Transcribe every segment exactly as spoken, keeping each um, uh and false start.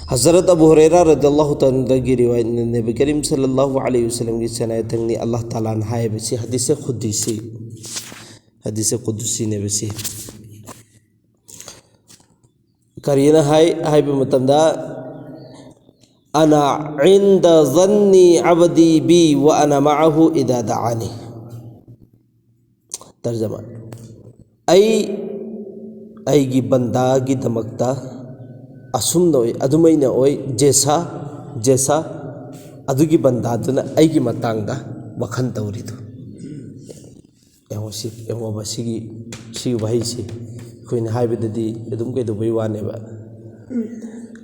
Hazrat Abu ꯍꯨꯔꯩꯔꯥ ꯔꯗꯤꯌꯜꯂꯥꯍꯨ ꯇꯥꯂꯥ ꯑꯟꯍꯨꯗꯒꯤ ꯔꯤꯋꯥꯌꯠꯅꯤ, ꯅꯕꯤ ꯀꯔꯤꯝ ꯁꯜꯂꯜꯂꯥꯍꯨ ꯑꯂꯩꯍꯤ ꯋꯁꯜꯂꯝꯒꯤ ꯁꯅꯥꯌꯥꯠ ꯊꯪꯅꯤ, ꯑꯜꯂꯥꯍ ꯇꯥꯂꯥꯅ ꯍꯥꯏꯕꯁꯤ ꯍꯗꯤꯁꯦ ꯈꯨꯗꯤꯁꯤ, ꯍꯗꯤꯁꯦ ꯈꯨꯗꯤꯁꯤꯅꯦꯕꯁꯤ꯫ ꯀꯔꯤꯅ ꯍꯥꯏ ꯍꯥꯏꯕ ꯃꯇꯝꯗ, "ꯑꯅꯥ ꯏꯟꯗ ꯖꯟꯅꯤ ꯑꯕꯗꯤ ꯕꯤ ꯋ ꯑꯅꯥ ꯃꯥꯑꯍꯨ ꯏꯗꯥ ꯗꯥꯑꯅꯤ"꯫ ꯇꯔꯖꯃꯥ: "ꯑꯩ ꯑꯩꯒꯤ ꯕꯟꯗꯥꯒꯤꯗꯃꯛꯇ ꯑꯁꯨꯝꯅ ꯑꯣꯏ, ꯑꯗꯨꯃꯥꯏꯅ ꯑꯣꯏ, ꯖꯦꯁꯥ, ꯖꯦꯁꯥ, ꯑꯗꯨꯒꯤ ꯕꯟꯗꯥꯗꯨꯅ ꯑꯩꯒꯤ ꯃꯇꯥꯡꯗ ꯋꯥꯈꯜ ꯇꯧꯔꯤꯗꯨ"꯫ ꯌꯦꯡꯉꯣ ꯁꯤ, ꯌꯦꯡꯉꯣꯕ ꯁꯤꯒꯤ, ꯁꯤꯒꯤ ꯋꯥꯍꯩꯁꯤ ꯑꯩꯈꯣꯏꯅ ꯍꯥꯏꯕꯗꯗꯤ ꯑꯗꯨꯝ ꯀꯩꯗꯧꯕꯩ ꯋꯥꯅꯦꯕ꯫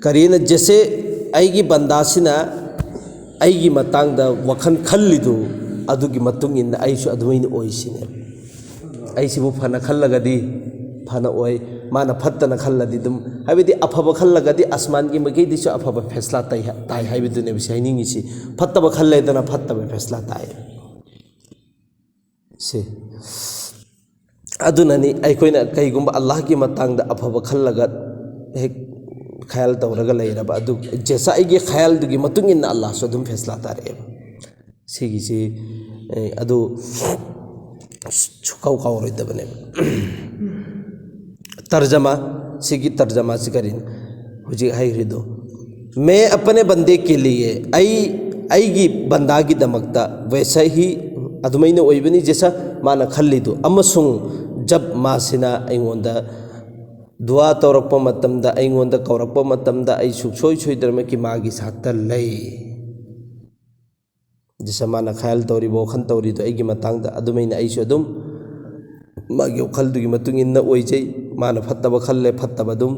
ꯀꯔꯤꯅ ꯖꯦꯁꯦ ꯑꯩꯒꯤ ꯕꯟꯗꯥꯁꯤꯅ ꯑꯩꯒꯤ ꯃꯇꯥꯡꯗ ꯋꯥꯈꯜ ꯈꯜꯂꯤꯗꯨ, ꯑꯗꯨꯒꯤ ꯃꯇꯨꯡ ꯏꯟꯅ ꯑꯩꯁꯨ ꯑꯗꯨꯃꯥꯏꯅ ꯑꯣꯏꯁꯤꯅꯦ꯫ ꯑꯩꯁꯤꯕꯨ ꯐꯅ ꯈꯜꯂꯒꯗꯤ ꯐꯅ ꯑꯣꯏ, ꯃꯥꯅ ꯐꯠꯇꯅ ꯈꯜꯂꯗꯤ ꯑꯗꯨꯝ, ꯍꯥꯏꯕꯗꯤ ꯑꯐꯕ ꯈꯜꯂꯒꯗꯤ ꯑꯁꯃꯥꯟꯒꯤ ꯃꯥꯏꯀꯩꯗꯁꯨ ꯑꯐꯕ ꯐꯦꯁꯂꯥ ꯇꯥꯏ, ꯇꯥꯏ ꯍꯥꯏꯕꯗꯨꯅꯦꯕ ꯁꯤ ꯍꯥꯏꯅꯤꯡꯉꯤꯁꯤ꯫ ꯐꯠꯇꯕ ꯈꯜꯂꯦꯗꯅ ꯐꯠꯇꯕ ꯐꯦꯁꯂꯥ ꯇꯥꯏ꯫ ꯁꯤ꯫ ꯑꯗꯨꯅꯅꯤ ꯑꯩꯈꯣꯏꯅ ꯀꯩꯒꯨꯝꯕ ꯑꯜꯂꯥꯍꯒꯤ ꯃꯇꯥꯡꯗ ꯑꯐꯕ ꯈꯜꯂꯒ ꯍꯦꯛ ꯈꯌꯥꯜ ꯇꯧꯔꯒ ꯂꯩꯔꯕ ꯑꯗꯨ, ꯖꯦꯁꯥ ꯑꯩꯒꯤ ꯈꯌꯥꯜꯗꯨꯒꯤ ꯃꯇꯨꯡ ꯏꯟꯅ ꯑꯜꯂꯥꯍꯁꯨ ꯑꯗꯨꯝ ꯐꯦꯁꯂꯥ ꯇꯥꯔꯛꯑꯦꯕ꯫ ꯁꯤꯒꯤꯁꯤ, ꯑꯦ, ꯑꯗꯨ ꯁꯨꯀꯥꯎ ꯀꯥꯎꯔꯣꯏꯗꯕꯅꯦꯕ꯫ ꯇꯔꯖꯃꯥ, ꯁꯤꯒꯤ ꯇꯔꯖꯃꯥꯁꯤ ꯀꯔꯤꯅꯣ? ꯍꯧꯖꯤꯛ ꯍꯥꯏꯈ꯭ꯔꯤꯗꯣ, "ꯃꯦ ꯑꯄꯅꯦ ꯕꯟꯗꯦ ꯀꯦ ꯂꯤꯌꯦ", ꯑꯩ, ꯑꯩꯒꯤ ꯕꯟꯗꯥꯒꯤꯗꯃꯛꯇ, "ꯋꯦꯁꯥ ꯍꯤ", ꯑꯗꯨꯃꯥꯏꯅ ꯑꯣꯏꯕꯅꯤ ꯖꯦꯁꯥ ꯃꯥꯅ ꯈꯜꯂꯤꯗꯣ꯫ ꯑꯃꯁꯨꯡ ꯖꯕ ꯃꯥꯁꯤꯅ ꯑꯩꯉꯣꯟꯗ ꯗꯨꯋꯥ ꯇꯧꯔꯛꯄ ꯃꯇꯝꯗ, ꯑꯩꯉꯣꯟꯗ ꯀꯧꯔꯛꯄ ꯃꯇꯝꯗ, ꯑꯩ ꯁꯨꯡꯁꯣꯏ ꯁꯣꯏꯗꯅꯃꯛꯀꯤ ꯃꯥꯒꯤ ꯁꯥꯠꯇ ꯂꯩ꯫ ꯖꯤꯁ ꯃꯥꯅ ꯈꯌꯥꯜ ꯇꯧꯔꯤꯕ ꯋꯥꯈꯜ ꯇꯧꯔꯤꯗꯣ ꯑꯩꯒꯤ ꯃꯇꯥꯡꯗ, ꯑꯗꯨꯃꯥꯏꯅ ꯑꯩꯁꯨ ꯑꯗꯨꯝ ꯃꯥꯒꯤ ꯋꯥꯈꯜꯗꯨꯒꯤ ꯃꯇꯨꯡ ꯏꯟꯅ ꯑꯣꯏꯖꯩ꯫ ꯃꯥꯅ ꯐꯠꯇꯕ ꯈꯜꯂꯦ, ꯐꯠꯇꯕ ꯑꯗꯨꯝ,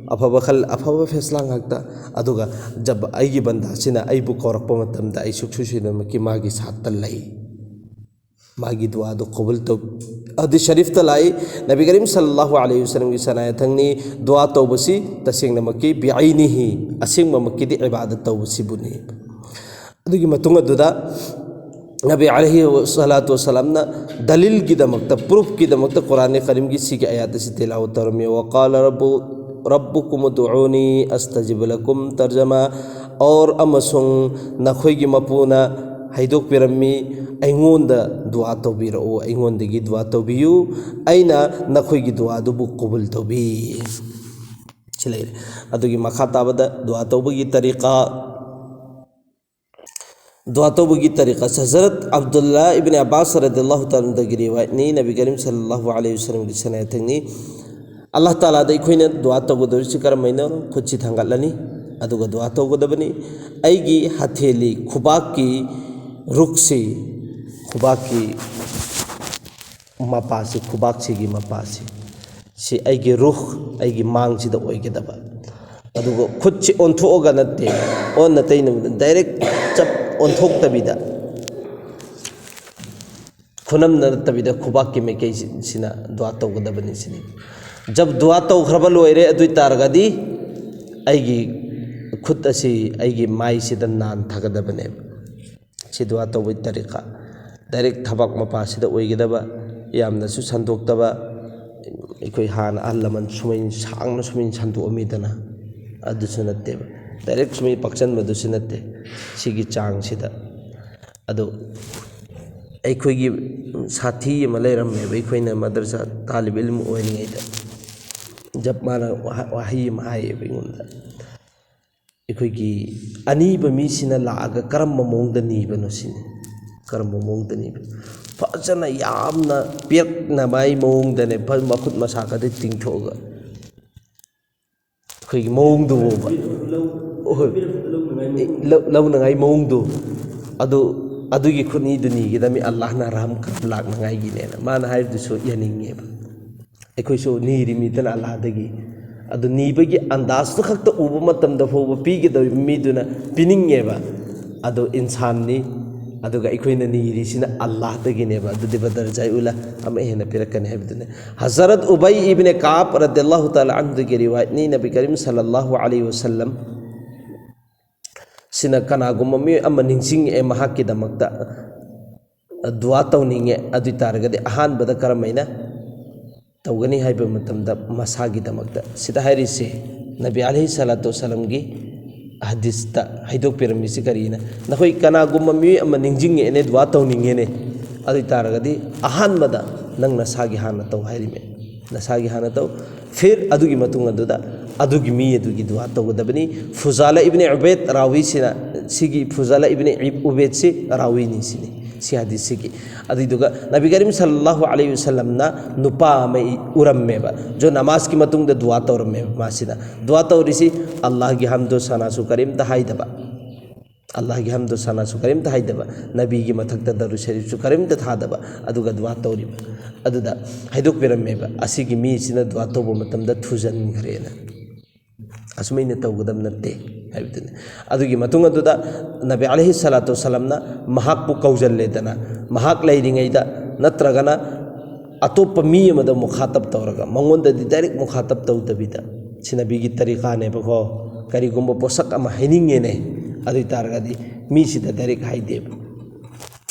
ꯑꯐꯕ ꯈꯜ-, ꯑꯐꯕ ꯐꯦꯁꯂꯥ ꯉꯥꯛꯇ꯫ ꯑꯗꯨꯒ ꯖꯕ-, ꯑꯩꯒꯤ ꯕꯟꯗꯥꯁꯤꯅ ꯑꯩꯕꯨ ꯀꯧꯔꯛꯄ ꯃꯇꯝꯗ ꯑꯩ ꯁꯨꯡꯁꯣꯏ ꯁꯣꯏꯗꯅꯃꯛꯀꯤ ꯃꯥꯒꯤ ꯁꯥꯠꯇ ꯂꯩ꯫ ꯃꯥꯒꯤ ꯗꯨꯋꯥꯗꯨ ꯀꯕꯨꯜ ꯇꯧ꯫ ꯍꯗꯤꯁ ꯁꯔꯤꯐꯇ ꯂꯥꯛꯏ, ꯅꯕꯤ ꯀꯔꯤꯝ ꯁꯜꯂꯜꯂꯥꯍꯨ ꯑꯂꯩꯍꯤ ꯋꯁꯜꯂꯝꯒꯤ ꯁꯅꯥꯌꯥ ꯊꯪꯅꯤ, ꯗꯨꯋꯥ ꯇꯧꯕꯁꯤ ꯇꯁꯦꯡꯅꯃꯛꯀꯤ ꯕꯤꯑꯥꯏꯅꯤꯍꯤ, ꯑꯁꯦꯡꯕꯃꯛꯀꯤꯗꯤ ꯏꯕꯥꯗꯠ ꯇꯧꯕꯁꯤꯕꯨꯅꯤ꯫ ꯑꯗꯨꯒꯤ ꯃꯇꯨꯡ ꯑꯗꯨꯗ ꯅꯕꯤ ꯑꯂꯩꯍꯤ ꯁꯂꯥꯇꯨ ꯋꯁꯂꯥꯝꯅ ꯗꯂꯤꯜꯒꯤꯗꯃꯛꯇ, ꯄ꯭ꯔꯨꯐꯀꯤꯗꯃꯛꯇ ꯀꯨꯔꯥꯟ ꯀꯔꯤꯝꯒꯤ ꯁꯤꯒꯤ ꯑꯌꯥꯠ ꯑꯁꯤ ꯇꯤꯂꯥꯋꯠ ꯇꯧꯔꯝꯃꯤ꯫ "ꯋꯥ ꯀꯥꯂ ꯔꯕꯨ-, "ꯔꯕ꯭ꯕꯨꯀꯨꯝ ꯎꯗꯎꯅꯤ ꯑꯁꯇꯖꯤꯕ ꯂꯀꯨꯝ" ꯇꯔꯖꯃꯥ, ꯑꯣꯔ ꯑꯃꯁꯨꯡ ꯅꯈꯣꯏꯒꯤ ꯃꯄꯨꯅ ꯍꯥꯏꯗꯣꯛꯄꯤꯔꯝꯃꯤ, "ꯑꯩꯉꯣꯟꯗ ꯗꯨꯋꯥ ꯇꯧꯕꯤꯔꯛꯎ, ꯑꯩꯉꯣꯟꯗꯒꯤ ꯗꯨꯋꯥ ꯇꯧꯕꯤꯌꯨ, ꯑꯩꯅ ꯅꯈꯣꯏꯒꯤ ꯗꯨꯋꯥꯗꯨꯕꯨ ꯀꯨꯕꯨꯜ ꯇꯧꯕꯤ"꯫ ꯁꯤ ꯂꯩꯔꯦ꯫ ꯑꯗꯨꯒꯤ ꯃꯈꯥ ꯇꯥꯕꯗ ꯗꯨꯋꯥ ꯇꯧꯕꯒꯤ ꯇꯔꯤꯀꯥ, ꯗꯨꯋꯥ ꯇꯧꯕꯒꯤ ꯇꯔꯤꯀꯥ꯫ ꯍꯖꯔꯠ ꯑꯕꯗꯨꯜꯂꯥ ꯏꯕꯅꯤ ꯑꯕꯥꯁ ꯔꯗꯤꯌꯜꯂꯥꯍꯨ ꯇꯥꯂꯥ ꯑꯟꯍꯨꯗꯒꯤ ꯔꯤꯋꯥꯌꯠꯅꯤ, ꯅꯕꯤ ꯀꯔꯤꯝ ꯁꯜꯂꯜꯂꯥꯍꯨ ꯑꯂꯩꯍꯤ ꯋꯁꯜꯂꯝꯒꯤ ꯁꯅꯥꯌꯥꯊꯦꯡꯅꯤ꯫ ꯑꯜꯂꯥꯍ ꯇꯥꯂꯥꯗ ꯑꯩꯈꯣꯏꯅ ꯗꯨꯋꯥ ꯇꯧꯒꯗꯧꯔꯤꯁꯤ ꯀꯔꯝꯍꯥꯏꯅ? ꯈꯨꯠꯁꯤ ꯊꯥꯡꯒꯠꯂꯅꯤ, ꯑꯗꯨꯒ ꯗꯨꯋꯥ ꯇꯧꯒꯗꯕꯅꯤ꯫ "ꯑꯩꯒꯤ ꯍꯊꯦꯂꯤ, ꯈꯨꯕꯥꯛꯀꯤ ꯔꯨꯈꯁꯤ, ꯈꯨꯕꯥꯛꯀꯤ ꯃꯄꯥꯁꯤ, ꯈꯨꯕꯥꯛꯁꯤꯒꯤ ꯃꯄꯥꯁꯤ, ꯁꯤ ꯑꯩꯒꯤ ꯔꯨꯍ, ꯑꯩꯒꯤ ꯃꯥꯡꯁꯤꯗ ꯑꯣꯏꯒꯗꯕ"꯫ ꯑꯗꯨꯒ ꯈꯨꯠꯁꯤ ꯑꯣꯟꯊꯣꯛꯑꯒ ꯅꯠꯇꯦ, ꯑꯣꯟꯅ ꯇꯩꯅꯕꯗ ꯗꯥꯏꯔꯦꯛ ꯆꯞ ꯑꯣꯟꯊꯣꯛꯇꯕꯤꯗ, ꯈꯨꯅꯝꯅ ꯅꯠꯇꯕꯤꯗ ꯈꯨꯕꯥꯛꯀꯤ ꯃꯥꯏꯀꯩꯁꯤꯅ ꯗꯨꯋꯥ ꯇꯧꯒꯗꯕꯅꯤ ꯁꯤꯅꯤ꯫ ꯖꯕ ꯗꯨꯋꯥ ꯇꯧꯈ꯭ꯔꯕ ꯂꯣꯏꯔꯦ, ꯑꯗꯨ ꯑꯣꯏ ꯇꯥꯔꯒꯗꯤ ꯑꯩꯒꯤ ꯈꯨꯠ ꯑꯁꯤ ꯑꯩꯒꯤ ꯃꯥꯏꯁꯤꯗ ꯅꯥꯟꯊꯒꯗꯕꯅꯦꯕ꯫ ꯁꯤ ꯗꯨꯋꯥ ꯇꯧꯕꯒꯤ ꯇꯔꯤꯀꯥ꯫ ꯗꯥꯏꯔꯦꯛ ꯊꯕꯥꯛ ꯃꯄꯥꯁꯤꯗ ꯑꯣꯏꯒꯗꯕ, ꯌꯥꯝꯅꯁꯨ ꯁꯟꯗꯣꯛꯇꯕ꯫ ꯑꯩꯈꯣꯏ ꯍꯥꯟꯅ ꯑꯍꯜ ꯂꯃꯟ ꯁꯨꯃꯥꯏꯅ ꯁꯥꯡꯅ ꯁꯨꯃꯥꯏꯅ ꯁꯟꯗꯣꯛꯑꯝꯃꯤꯗꯅ, ꯑꯗꯨꯁꯨ ꯅꯠꯇꯦꯕ꯫ ꯗꯥꯏꯔꯦꯛ ꯁꯨꯃꯥꯏꯅ ꯄꯥꯛꯁꯟꯕꯗꯨꯁꯨ ꯅꯠꯇꯦ꯫ ꯁꯤꯒꯤ ꯆꯥꯡꯁꯤꯗ꯫ ꯑꯗꯨ ꯑꯩꯈꯣꯏꯒꯤ ꯁꯥꯊꯤ ꯑꯃ ꯂꯩꯔꯝꯃꯦꯕ, ꯑꯩꯈꯣꯏꯅ ꯃꯗꯔꯁꯥ ꯇꯥꯂꯤꯕ ꯏꯜꯃ ꯑꯣꯏꯔꯤꯉꯩꯗ꯫ ꯖꯕ ꯃꯥꯅ ꯋꯥꯍ-, ꯋꯥꯍꯩ ꯑꯃ ꯍꯥꯏꯌꯦꯕ ꯑꯩꯉꯣꯟꯗ꯫ ꯑꯩꯈꯣꯏꯒꯤ ꯑꯅꯤꯕ ꯃꯤꯁꯤꯅ ꯂꯥꯛꯑꯒ ꯀꯔꯝꯕ ꯃꯑꯣꯡꯗ ꯅꯤꯕꯅꯣ ꯁꯤꯅꯤ꯫ ꯀꯔꯝꯕ ꯃꯑꯣꯡꯗ ꯅꯤꯕꯅꯣ? ꯐꯖꯅ ꯌꯥꯝꯅ ꯄꯦꯠꯅ ꯃꯥꯏ ꯃꯑꯣꯡꯗꯅꯦ, ꯐ-, ꯃꯈꯨꯠ ꯃꯁꯥ ꯈꯛꯇ ꯇꯤꯡꯊꯣꯛꯑꯒ꯫ ꯑꯩꯈꯣꯏꯒꯤ ꯃꯑꯣꯡꯗꯨꯕꯨꯕ꯫ ꯍꯣꯏ꯫ ꯂꯧ-, ꯂꯧꯅꯉꯥꯏ ꯃꯑꯣꯡꯗꯨ꯫ ꯑꯗꯨ, ꯑꯗꯨꯒꯤ ꯈꯨꯠꯅꯤꯗꯨ ꯅꯤꯒꯗꯕꯅꯤ, ꯑꯜꯂꯥꯍꯅ ꯔꯍꯝ ꯈꯔ ꯂꯥꯛꯅꯉꯥꯏꯒꯤꯅꯦꯅ꯫ ꯃꯥꯅ ꯍꯥꯏꯔꯤꯗꯨꯁꯨ ꯌꯥꯅꯤꯡꯉꯦꯕ꯫ ꯑꯩꯈꯣꯏꯁꯨ ꯅꯤꯔꯤꯃꯤꯗꯅ ꯑꯜꯂꯥꯍꯗꯒꯤ꯫ ꯑꯗꯨ ꯅꯤꯕꯒꯤ ꯑꯟꯗꯥꯖꯇꯨ ꯈꯛꯇ ꯎꯕ ꯃꯇꯝꯗ ꯐꯥꯎꯕ ꯄꯤꯒꯗꯧꯔꯤꯕ ꯃꯤꯗꯨꯅ ꯄꯤꯅꯤꯡꯉꯦꯕ꯫ ꯑꯗꯣ ꯏꯟꯁꯥꯟꯅꯤ, ꯑꯗꯨꯒ ꯑꯩꯈꯣꯏꯅ ꯅꯤꯔꯤꯁꯤꯅ ꯑꯜꯂꯥꯍꯗꯒꯤꯅꯦꯕ꯫ ꯑꯗꯨꯗꯤ ꯕꯗꯔ ꯖꯥꯏꯎꯂ ꯑꯃ ꯍꯦꯟꯅ ꯄꯤꯔꯛꯀꯅꯤ ꯍꯥꯏꯕꯗꯨꯅꯤ꯫ ꯍꯖꯔꯠ ꯎꯕꯩ ꯏꯕꯅꯦ ꯀꯥꯕ ꯔꯗꯤꯌꯜꯂꯥꯍꯨ ꯇꯥꯂꯥ ꯑꯟꯍꯨꯗꯒꯤ ꯔꯤꯋꯥꯌꯠꯅꯤ, ꯅꯕꯤ ꯀꯔꯤꯝ ꯁꯜꯂꯜꯂꯥꯍꯨ ꯑꯂꯩꯍꯤ ꯋꯁꯜꯂꯝ ꯁꯤꯅ ꯀꯅꯥꯒꯨꯝꯕ ꯃꯤꯑꯣꯏ ꯑꯃ ꯅꯤꯡꯁꯤꯡꯉꯛꯑꯦ, ꯃꯍꯥꯛꯀꯤꯗꯃꯛꯇ ꯗꯨꯋꯥ ꯇꯧꯅꯤꯡꯉꯦ, ꯑꯗꯨ ꯑꯣꯏ ꯇꯥꯔꯒꯗꯤ ꯑꯍꯥꯟꯕꯗ ꯀꯔꯝꯍꯥꯏꯅ? ꯇꯧꯒꯅꯤ ꯍꯥꯏꯕ ꯃꯇꯝꯗ ꯃꯁꯥꯒꯤꯗꯃꯛꯇ꯫ ꯁꯤꯗ ꯍꯥꯏꯔꯤꯁꯦ ꯅꯕꯤ ꯑꯂꯩꯍꯤ ꯁꯂꯥꯇꯨ ꯋꯁꯂꯥꯝꯒꯤ ꯍꯗꯤꯁꯇ ꯍꯥꯏꯗꯣꯛꯄꯤꯔꯝꯃꯤꯁꯤ ꯀꯔꯤꯅ? ꯅꯈꯣꯏ ꯀꯅꯥꯒꯨꯝꯕ ꯃꯤꯑꯣꯏ ꯑꯃ ꯅꯤꯡꯁꯤꯡꯉꯦꯅꯦ, ꯗꯨꯋꯥ ꯇꯧꯅꯤꯡꯉꯦꯅꯦ, ꯑꯗꯨ ꯑꯣꯏ ꯇꯥꯔꯒꯗꯤ ꯑꯍꯥꯟꯕꯗ ꯅꯪ ꯅꯁꯥꯒꯤ ꯍꯥꯟꯅ ꯇꯧ ꯍꯥꯏꯔꯤꯃꯦ꯫ ꯅꯁꯥꯒꯤ ꯍꯥꯟꯅ ꯇꯧ꯫ ꯐꯤꯔ ꯑꯗꯨꯒꯤ ꯃꯇꯨꯡ ꯑꯗꯨꯗ ꯑꯗꯨꯒꯤ ꯃꯤ ꯑꯗꯨꯒꯤ ꯗꯨꯋꯥ ꯇꯧꯒꯗꯕꯅꯤ꯫ ꯐꯨꯖꯥꯂꯥ ꯏꯕꯅꯤ ꯎꯕꯩꯗ ꯔꯥꯋꯤꯁꯤꯅ, ꯁꯤꯒꯤ ꯐꯨꯖꯥꯂꯥ ꯏꯕꯅꯤ ꯎꯕꯩꯗꯁꯤ ꯔꯥꯋꯤꯅꯤ ꯁꯤꯅꯤ, ꯁꯤ ꯍꯗꯤꯁꯁꯤꯒꯤ꯫ ꯑꯗꯨꯏꯗꯨꯒ ꯅꯕꯤ ꯀꯔꯤꯝ ꯁꯜꯂꯜꯂꯥꯍꯨ ꯑꯂꯩꯍꯤ ꯋꯁꯜꯂꯝꯅ ꯅꯨꯄꯥ ꯑꯃ ꯎꯔꯝꯃꯦꯕ, ꯖꯣ ꯅꯃꯥꯖꯀꯤ ꯃꯇꯨꯡꯗ ꯗꯨꯋꯥ ꯇꯧꯔꯝꯃꯦꯕ꯫ ꯃꯥꯁꯤꯅ ꯗꯨꯋꯥ ꯇꯧꯔꯤꯁꯤ ꯑꯜꯂꯥꯍꯒꯤ ꯍꯝꯗꯣ ꯁꯅꯥꯁꯨ ꯀꯔꯤꯝꯇ ꯍꯥꯏꯗꯕ, ꯑꯜꯂꯥꯍꯒꯤ ꯍꯝꯗꯣ ꯁꯅꯥꯁꯨ ꯀꯔꯤꯝꯇ ꯍꯥꯏꯗꯕ, ꯅꯕꯤꯒꯤ ꯃꯊꯛꯇ ꯗꯔꯨ ꯁꯔꯤꯐꯁꯨ ꯀꯔꯤꯝꯇ ꯊꯥꯗꯕ, ꯑꯗꯨꯒ ꯗꯨꯋꯥ ꯇꯧꯔꯤꯕ꯫ ꯑꯗꯨꯗ ꯍꯥꯏꯗꯣꯛꯄꯤꯔꯝꯃꯦꯕ, ꯑꯁꯤꯒꯤ ꯃꯤꯁꯤꯅ ꯗꯨꯋꯥ ꯇꯧꯕ ꯃꯇꯝꯗ ꯊꯨꯖꯟꯈ꯭ꯔꯦꯅ꯫ ꯑꯁꯨꯃꯥꯏꯅ ꯇꯧꯒꯗꯕ ꯅꯠꯇꯦ ꯍꯥꯏꯕꯗꯨꯅꯤ꯫ ꯑꯗꯨꯒꯤ ꯃꯇꯨꯡ ꯑꯗꯨꯗ ꯅꯕꯤ ꯑꯂꯩꯍꯤ ꯁꯂꯥꯇꯨ ꯋꯁꯂꯥꯝꯅ ꯃꯍꯥꯛꯄꯨ ꯀꯧꯖꯜꯂꯦꯗꯅ, ꯃꯍꯥꯛ ꯂꯩꯔꯤꯉꯩꯗ ꯅꯠꯇ꯭ꯔꯒꯅ ꯑꯇꯣꯞꯄ ꯃꯤ ꯑꯃꯗ ꯃꯨꯈꯥꯇꯕ ꯇꯧꯔꯒ, ꯃꯉꯣꯟꯗꯗꯤ ꯗꯥꯏꯔꯦꯛ ꯃꯨꯈꯥꯇꯕ ꯇꯧꯗꯕꯤꯗ, ꯁꯤ ꯅꯕꯤꯒꯤ ꯇꯔꯤꯀꯥꯅꯦꯕꯀꯣ꯫ ꯀꯔꯤꯒꯨꯝꯕ ꯄꯣꯠꯁꯛ ꯑꯃ ꯍꯥꯏꯅꯤꯡꯉꯦꯅꯦ, ꯑꯗꯨ ꯑꯣꯏ ꯇꯥꯔꯒꯗꯤ ꯃꯤꯁꯤꯗ ꯗꯥꯏꯔꯦꯛ ꯍꯥꯏꯗꯦꯕ꯫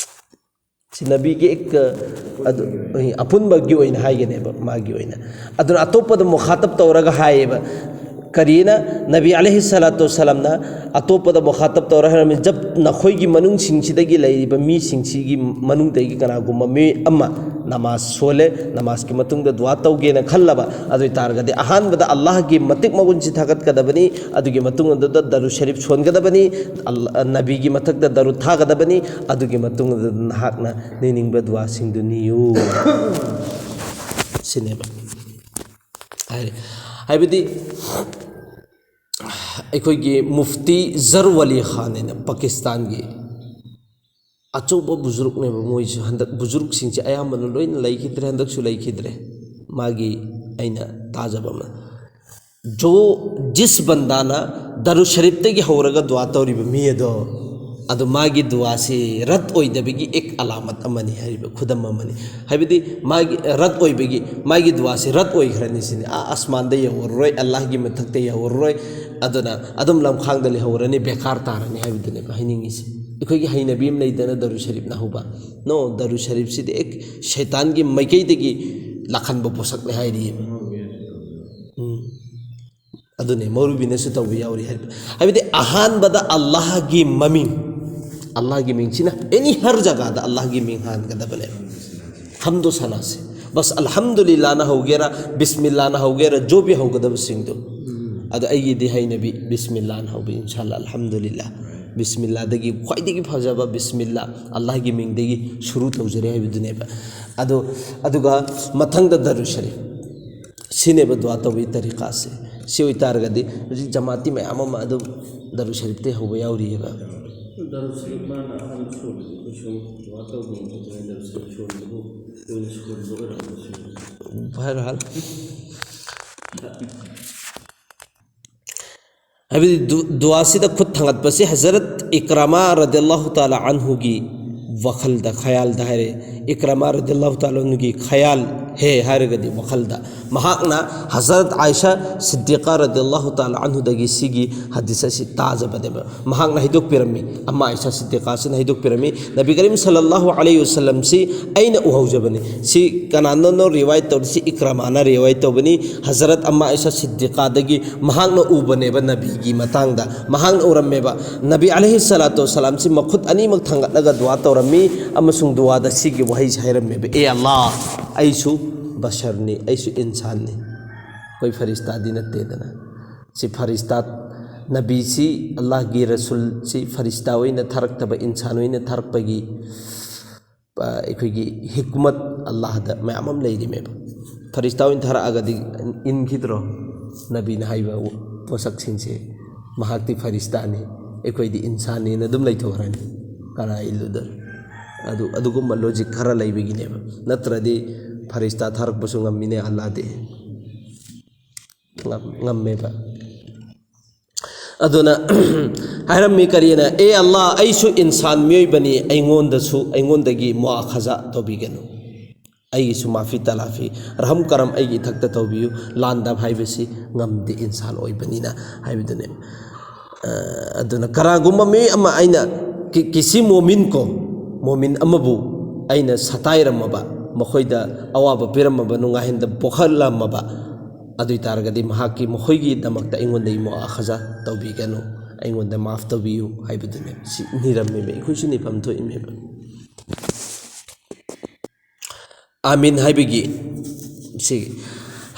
ꯁꯤ ꯅꯕꯤꯒꯤ ꯑꯦꯛ, ꯑꯗꯨ, ꯑꯄꯨꯟꯕꯒꯤ ꯑꯣꯏꯅ ꯍꯥꯏꯒꯅꯦꯕ, ꯃꯥꯒꯤ ꯑꯣꯏꯅ꯫ ꯑꯗꯨꯅ ꯑꯇꯣꯞꯄꯗ ꯃꯨꯈꯥꯇꯕ ꯇꯧꯔꯒ ꯍꯥꯏꯌꯦꯕ꯫ ꯀꯔꯤꯅ? ꯅꯕꯤ ꯑꯂꯩꯍꯤ ꯁꯂꯥꯇꯨ ꯋꯁꯂꯥꯝꯅ ꯑꯇꯣꯞꯄꯗ ꯃꯨꯈꯥꯇꯕ ꯇꯧꯔꯒ ꯍꯥꯏꯔꯝꯃꯤ, "ꯖꯕ ꯅꯈꯣꯏꯒꯤ ꯃꯅꯨꯡꯁꯤꯡꯁꯤꯗꯒꯤ ꯂꯩꯔꯤꯕ ꯃꯤꯁꯤꯡꯁꯤꯒꯤ ꯃꯅꯨꯡꯗꯒꯤ ꯀꯅꯥꯒꯨꯝꯕ ꯃꯤꯑꯣꯏ ꯑꯃ ꯅꯃꯥꯖ ꯁꯣꯜꯂꯦ, ꯅꯃꯥꯖꯀꯤ ꯃꯇꯨꯡꯗ ꯗꯨꯋꯥ ꯇꯧꯒꯦꯅ ꯈꯜꯂꯕ, ꯑꯗꯨ ꯑꯣꯏ ꯇꯥꯔꯒꯗꯤ ꯑꯍꯥꯟꯕꯗ ꯑꯜꯂꯥꯍꯒꯤ ꯃꯇꯤꯛ ꯃꯒꯨꯟꯁꯤ ꯊꯥꯒꯠꯀꯗꯕꯅꯤ, ꯑꯗꯨꯒꯤ ꯃꯇꯨꯡ ꯑꯗꯨꯗ ꯗꯔꯨ ꯁꯔꯤꯐ ꯁꯣꯟꯒꯗꯕꯅꯤ, ꯑꯜ-, ꯅꯕꯤꯒꯤ ꯃꯊꯛꯇ ꯗꯔꯨ ꯊꯥꯒꯗꯕꯅꯤ, ꯑꯗꯨꯒꯤ ꯃꯇꯨꯡ ꯑꯗꯨꯗ ꯅꯍꯥꯛꯅ ꯅꯤꯅꯤꯡꯕ ꯗꯨꯋꯥꯁꯤꯡꯗꯨ ꯅꯤꯌꯨ" ꯁꯤꯅꯦꯕ꯫ ꯍꯥꯏꯔꯦ꯫ ꯍꯥꯏꯕꯗꯤ ꯑꯩꯈꯣꯏꯒꯤ ꯃꯨꯐꯇꯤ ꯖꯔ ꯋꯥꯂꯤ ꯈꯥꯟ ꯍꯥꯏꯅ ꯄꯥꯀꯤꯁꯇꯥꯟꯒꯤ ꯑꯆꯧꯕ ꯕꯨꯖꯨꯔꯨꯛꯅꯦꯕ꯫ ꯃꯣꯏꯁꯨ ꯍꯟꯗꯛ ꯕꯨꯖꯨꯔꯨꯛꯁꯤꯡꯁꯦ ꯑꯌꯥꯝꯕꯅ ꯂꯣꯏꯅ ꯂꯩꯈꯤꯗ꯭ꯔꯦ, ꯍꯟꯗꯛꯁꯨ ꯂꯩꯈꯤꯗ꯭ꯔꯦ꯫ ꯃꯥꯒꯤ ꯑꯩꯅ ꯇꯥꯖꯕ ꯑꯃ, ꯖꯣ ꯖꯤꯁ ꯕꯟꯗꯥꯅ ꯗꯔꯨ ꯁꯔꯤꯐꯇꯒꯤ ꯍꯧꯔꯒ ꯗꯨꯋꯥ ꯇꯧꯔꯤꯕ ꯃꯤ ꯑꯗꯣ, ꯑꯗꯨ ꯃꯥꯒꯤ ꯗꯨꯋꯥꯁꯤ ꯔꯠ ꯑꯣꯏꯗꯕꯒꯤ ꯑꯦꯛ ꯑꯂꯥꯃꯠ ꯑꯃꯅꯤ ꯍꯥꯏꯔꯤꯕ, ꯈꯨꯗꯝ ꯑꯃꯅꯤ꯫ ꯍꯥꯏꯕꯗꯤ ꯃꯥꯒꯤ ꯔꯠ ꯑꯣꯏꯕꯒꯤ, ꯃꯥꯒꯤ ꯗꯨꯋꯥꯁꯤ ꯔꯠ ꯑꯣꯏꯈ꯭ꯔꯅꯤ ꯁꯤꯅꯤ꯫ ꯑꯥ ꯑꯁꯃꯥꯟꯗ ꯌꯧꯔꯔꯣꯏ, ꯑꯜꯂꯥꯍꯒꯤ ꯃꯊꯛꯇ ꯌꯧꯔꯔꯣꯏ꯫ ꯑꯗꯨꯅ ꯑꯗꯨꯝ ꯂꯝꯈꯥꯡꯗ ꯂꯩꯍꯧꯔꯅꯤ, ꯕꯦꯀꯥꯔ ꯇꯥꯔꯅꯤ ꯍꯥꯏꯕꯗꯨꯅꯦꯕ ꯍꯥꯏꯅꯤꯡꯉꯤꯁꯦ꯫ ꯑꯩꯈꯣꯏꯒꯤ ꯍꯩꯅꯕꯤ ꯑꯃ ꯂꯩꯗꯅ ꯗꯔꯨ ꯁꯔꯤꯐꯅ ꯍꯧꯕ꯫ ꯅꯣ, ꯗꯔꯨ ꯁꯔꯤꯐꯁꯤꯗꯤ ꯑꯦꯛ ꯁꯩꯇꯥꯟꯒꯤ ꯃꯥꯏꯀꯩꯗꯒꯤ ꯂꯥꯛꯍꯟꯕ ꯄꯣꯠꯁꯛꯅꯤ ꯍꯥꯏꯔꯤꯑꯕ꯫ ꯎꯝ꯫ ꯑꯗꯨꯅꯦ ꯃꯧꯔꯨꯕꯤꯅꯁꯨ ꯇꯧꯕ ꯌꯥꯎꯔꯤ ꯍꯥꯏꯕ꯫ ꯍꯥꯏꯕꯗꯤ ꯑꯍꯥꯟꯕꯗ ꯑꯜꯂꯥꯍꯒꯤ ꯃꯃꯤꯡ, ꯑꯜꯂꯥꯍꯒꯤ ꯃꯤꯡꯁꯤꯅ ꯑꯦꯅꯤ ꯍꯔ ꯖꯒꯥꯗ ꯑꯜꯂꯥꯍꯒꯤ ꯃꯤꯡ ꯍꯥꯟꯒꯗꯕꯅꯦꯕ꯫ ꯍꯝꯗꯣ ꯁꯅꯥꯁꯦ ꯕꯁ ꯑꯜꯍꯝꯗꯨꯂꯤꯜꯂꯥꯅ ꯍꯧꯒꯦꯔꯥ, ꯕꯤꯁꯃꯤꯜꯂꯥꯅ ꯍꯧꯒꯦꯔꯥ, ꯖꯣꯕꯤ ꯍꯧꯒꯗꯕꯁꯤꯡꯗꯣ꯫ ꯑꯗꯣ ꯑꯩꯒꯤꯗꯤ ꯍꯩꯅꯕꯤ ꯕꯤꯁꯃꯤꯜꯂꯥꯅ ꯍꯧꯕ, ꯏꯟꯁꯥꯜꯂꯥ, ꯑꯜꯍꯝꯗꯨꯂꯤꯜꯂꯥ꯫ ꯕꯤꯁꯃꯤꯜꯂꯥꯗꯒꯤ ꯈ꯭ꯋꯥꯏꯗꯒꯤ ꯐꯖꯕ ꯕꯤꯁꯃꯤꯜꯂꯥ, ꯑꯜꯂꯥꯍꯒꯤ ꯃꯤꯡꯗꯒꯤ ꯁꯨꯔꯨ ꯇꯧꯖꯔꯦ ꯍꯥꯏꯕꯗꯨꯅꯦꯕ꯫ ꯑꯗꯣ ꯑꯗꯨꯒ ꯃꯊꯪꯗ ꯗꯔꯨ ꯁꯔꯤꯐ꯫ ꯁꯤꯅꯦꯕ ꯗꯨꯋꯥ ꯇꯧꯕꯒꯤ ꯇꯔꯤꯀꯥꯁꯦ꯫ ꯁꯤ ꯑꯣꯏꯇꯥꯔꯒꯗꯤ ꯍꯧꯖꯤꯛ ꯖꯃꯥꯇꯤ ꯃꯌꯥꯝ ꯑꯃ ꯑꯗꯨꯝ ꯗꯔꯨ ꯁꯔꯤꯐꯇꯩ ꯍꯧꯕ ꯌꯥꯎꯔꯤꯑꯕ꯫ ꯗꯔꯨ ꯁꯔꯤꯐ ꯃꯥꯅ ꯑꯍꯥꯟꯕ ꯁꯣꯟꯕꯁꯦ ꯑꯩꯈꯣꯏ ꯁꯨꯝ ꯗꯨꯋꯥ ꯇꯧꯕ ꯃꯇꯝꯗ ꯗꯔꯨ ꯁꯔꯤꯐ ꯁꯣꯟꯕꯕꯨ ꯑꯣꯏꯅ ꯁꯣꯟꯕ ꯑꯣꯏꯔꯝꯕꯁꯨ ꯌꯥꯏ꯫ ꯚꯥꯏ ꯔꯣꯍꯥꯟ꯫ ꯍꯥꯏꯕꯗꯤ ꯗꯨ-, ꯗꯨꯋꯥꯁꯤꯗ ꯈꯨꯠ ꯊꯥꯡꯒꯠꯄꯁꯤ ꯍꯖꯔꯠ ꯏꯀ꯭ꯔꯃꯥ ꯔꯗꯤꯌꯜꯂꯥꯍꯨ ꯇꯥꯂꯥ ꯑꯟꯍꯨꯒꯤ ꯋꯥꯈꯜꯗ, ꯈꯌꯥꯜꯗ ꯍꯥꯏꯔꯦ꯫ ꯏꯀ꯭ꯔꯃꯥ ꯔꯗꯤꯌꯜꯂꯥꯍꯨ ꯇꯥꯂꯥ ꯑꯟꯍꯨꯒꯤ ꯈꯌꯥꯜ ꯍꯦ ꯍꯥꯏꯔꯒꯗꯤ ꯋꯥꯈꯜꯗ꯫ ꯃꯍꯥꯛꯅ ꯍꯖꯔꯠ ꯑꯥꯏꯁꯥ ꯁꯤꯗꯤꯀꯥ ꯔꯗꯤꯌꯜꯂꯥꯍꯨ ꯇꯥꯂꯥ ꯑꯟꯍꯨꯗꯒꯤ ꯁꯤꯒꯤ ꯍꯗꯤꯁ ꯑꯁꯤ ꯇꯥꯖꯕꯅꯦꯕ꯫ ꯃꯍꯥꯛꯅ ꯍꯥꯏꯗꯣꯛꯄꯤꯔꯝꯃꯤ, ꯑꯝꯃꯥ ꯑꯥꯏꯁꯥ ꯁꯤꯗꯤꯀꯥꯁꯤꯅ ꯍꯥꯏꯗꯣꯛꯄꯤꯔꯝꯃꯤ, "ꯅꯕꯤ ꯀꯔꯤꯝ ꯁꯜꯂꯜꯂꯥꯍꯨ ꯑꯂꯩꯍꯤ ꯋꯁꯜꯂꯝꯁꯤ ꯑꯩꯅ ꯎꯍꯧꯖꯕꯅꯤ"꯫ ꯁꯤ ꯀꯅꯥꯅꯣꯅꯣ ꯔꯤꯋꯥꯌꯠ ꯇꯧꯔꯤꯁꯤ? ꯏꯀ꯭ꯔꯃꯥꯅ ꯔꯤꯋꯥꯌꯠ ꯇꯧꯕꯅꯤ꯫ ꯍꯖꯔꯠ ꯑꯝꯃꯥ ꯑꯥꯏꯁꯥ ꯁꯤꯗꯤꯀꯥꯗꯒꯤ ꯃꯍꯥꯛꯅ ꯎꯕꯅꯦꯕ ꯅꯕꯤꯒꯤ ꯃꯇꯥꯡꯗ꯫ ꯃꯍꯥꯛꯅ ꯎꯔꯝꯃꯦꯕ ꯅꯕꯤ ꯑꯂꯩꯍꯤ ꯁꯂꯥꯇꯨ ꯋꯁꯂꯥꯝꯁꯤ ꯃꯈꯨꯠ ꯑꯅꯤꯃꯛ ꯊꯥꯡꯒꯠꯂꯒ ꯗꯨꯋꯥ ꯇꯧꯔꯝꯃꯤ, ꯑꯃꯁꯨꯡ ꯗꯨꯋꯥꯗ ꯁꯤꯒꯤ ꯋꯥꯍꯩꯁꯤ ꯍꯥꯏꯔꯝꯃꯦꯕ, "ꯑꯦ ꯑꯜꯂꯥ, ꯑꯩꯁꯨ ꯕꯁꯔꯅꯤ, ꯑꯩꯁꯨ ꯏꯟꯁꯥꯟꯅꯤ, ꯑꯩꯈꯣꯏ ꯐꯔꯤꯁꯇꯥꯗꯤ ꯅꯠꯇꯦꯗꯅ"꯫ ꯁꯤ ꯐꯔꯤꯁꯇꯥ, ꯅꯕꯤꯁꯤ, ꯑꯜꯂꯥꯍꯒꯤ ꯔꯁꯨꯜꯁꯤ ꯐꯔꯤꯁꯇꯥ ꯑꯣꯏꯅ ꯊꯥꯔꯛꯇꯕ, ꯏꯟꯁꯥꯟ ꯑꯣꯏꯅ ꯊꯥꯔꯛꯄꯒꯤ ꯑ, ꯑꯩꯈꯣꯏꯒꯤ ꯍꯤꯛꯃꯠ ꯑꯜꯂꯥꯍꯗ ꯃꯌꯥꯝ ꯑꯃ ꯂꯩꯔꯤꯃꯦꯕ꯫ ꯐꯔꯤꯁꯇꯥ ꯑꯣꯏꯅ ꯊꯥꯔꯛꯑꯒꯗꯤ ꯏꯟꯈꯤꯗ꯭ꯔꯣ? ꯅꯕꯤꯅ ꯍꯥꯏꯕ ꯄꯣꯠꯁꯛꯁꯤꯡꯁꯦ, "ꯃꯍꯥꯛꯇꯤ ꯐꯔꯤꯁꯇꯥꯅꯤ, ꯑꯩꯈꯣꯏꯗꯤ ꯏꯟꯁꯥꯟꯅꯤꯅ" ꯑꯗꯨꯝ ꯂꯩꯊꯣꯛꯈ꯭ꯔꯅꯤ꯫ ꯀꯅꯥ ꯏꯜꯂꯨꯗꯣꯏꯅꯣ? ꯑꯗꯨ, ꯑꯗꯨꯒꯨꯝꯕ ꯂꯣꯖꯤꯛ ꯈꯔ ꯂꯩꯕꯒꯤꯅꯦꯕ꯫ ꯅꯠꯇ꯭ꯔꯗꯤ ꯐꯔꯤꯁꯇꯥ ꯊꯥꯔꯛꯄꯁꯨ ꯉꯝꯃꯤꯅꯦ ꯑꯜꯂꯥꯍꯗꯤ꯫ ꯉꯝ-, ꯉꯝꯃꯦꯕ꯫ ꯑꯗꯨꯅ ꯍꯥꯏꯔꯝꯃꯤ ꯀꯔꯤꯅ, "ꯑꯦ ꯑꯜꯂꯥ, ꯑꯩꯁꯨ ꯏꯟꯁꯥꯟ ꯃꯤꯑꯣꯏꯕꯅꯤ, ꯑꯩꯉꯣꯟꯗꯁꯨ, ꯑꯩꯉꯣꯟꯗꯒꯤ ꯃꯨꯑꯥꯈꯖꯥ ꯇꯧꯕꯤꯒꯅꯨ, ꯑꯩꯒꯤꯁꯨ ꯃꯥꯐꯤ ꯇꯂꯥꯐꯤ, ꯔꯍꯝ ꯀꯔꯝ ꯑꯩꯒꯤ ꯏꯊꯛꯇ ꯇꯧꯕꯤꯌꯨ, ꯂꯥꯟꯗꯕ ꯍꯥꯏꯕꯁꯤ ꯉꯝꯗꯦ ꯏꯟꯁꯥꯟ ꯑꯣꯏꯕꯅꯤꯅ" ꯍꯥꯏꯕꯗꯨꯅꯦ꯫ ꯑ, ꯑꯗꯨꯅ ꯀꯅꯥꯒꯨꯝꯕ ꯃꯤ ꯑꯃ ꯑꯩꯅ ꯀꯤ-, ꯀꯤꯁꯤ ꯃꯣꯃꯤꯟ ꯀꯣ, ꯃꯣꯃꯤꯟ ꯑꯃꯕꯨ ꯑꯩꯅ ꯁꯇꯥꯏꯔꯝꯃꯕ, ꯃꯈꯣꯏꯗ ꯑꯋꯥꯕ ꯄꯤꯔꯝꯃꯕ, ꯅꯨꯡꯉꯥꯏꯍꯟꯗꯕ ꯄꯣꯛꯍꯜꯂꯝꯃꯕ, ꯑꯗꯨ ꯑꯣꯏ ꯇꯥꯔꯒꯗꯤ ꯃꯍꯥꯛꯀꯤ, ꯃꯈꯣꯏꯒꯤꯗꯃꯛꯇ ꯑꯩꯉꯣꯟꯗꯒꯤ ꯃꯨꯑꯥꯈꯖꯥ ꯇꯧꯕꯤꯒꯅꯨ, ꯑꯩꯉꯣꯟꯗ ꯃꯥꯐ ꯇꯧꯕꯤꯌꯨ ꯍꯥꯏꯕꯗꯨꯅꯦ꯫ ꯁꯤ ꯅꯤꯔꯝꯃꯦꯕ, ꯑꯩꯈꯣꯏꯁꯨ ꯅꯤꯐꯝ ꯊꯣꯛꯏꯅꯦꯕ꯫ ꯑꯥꯃꯤꯟ ꯍꯥꯏꯕꯒꯤ ꯁꯤ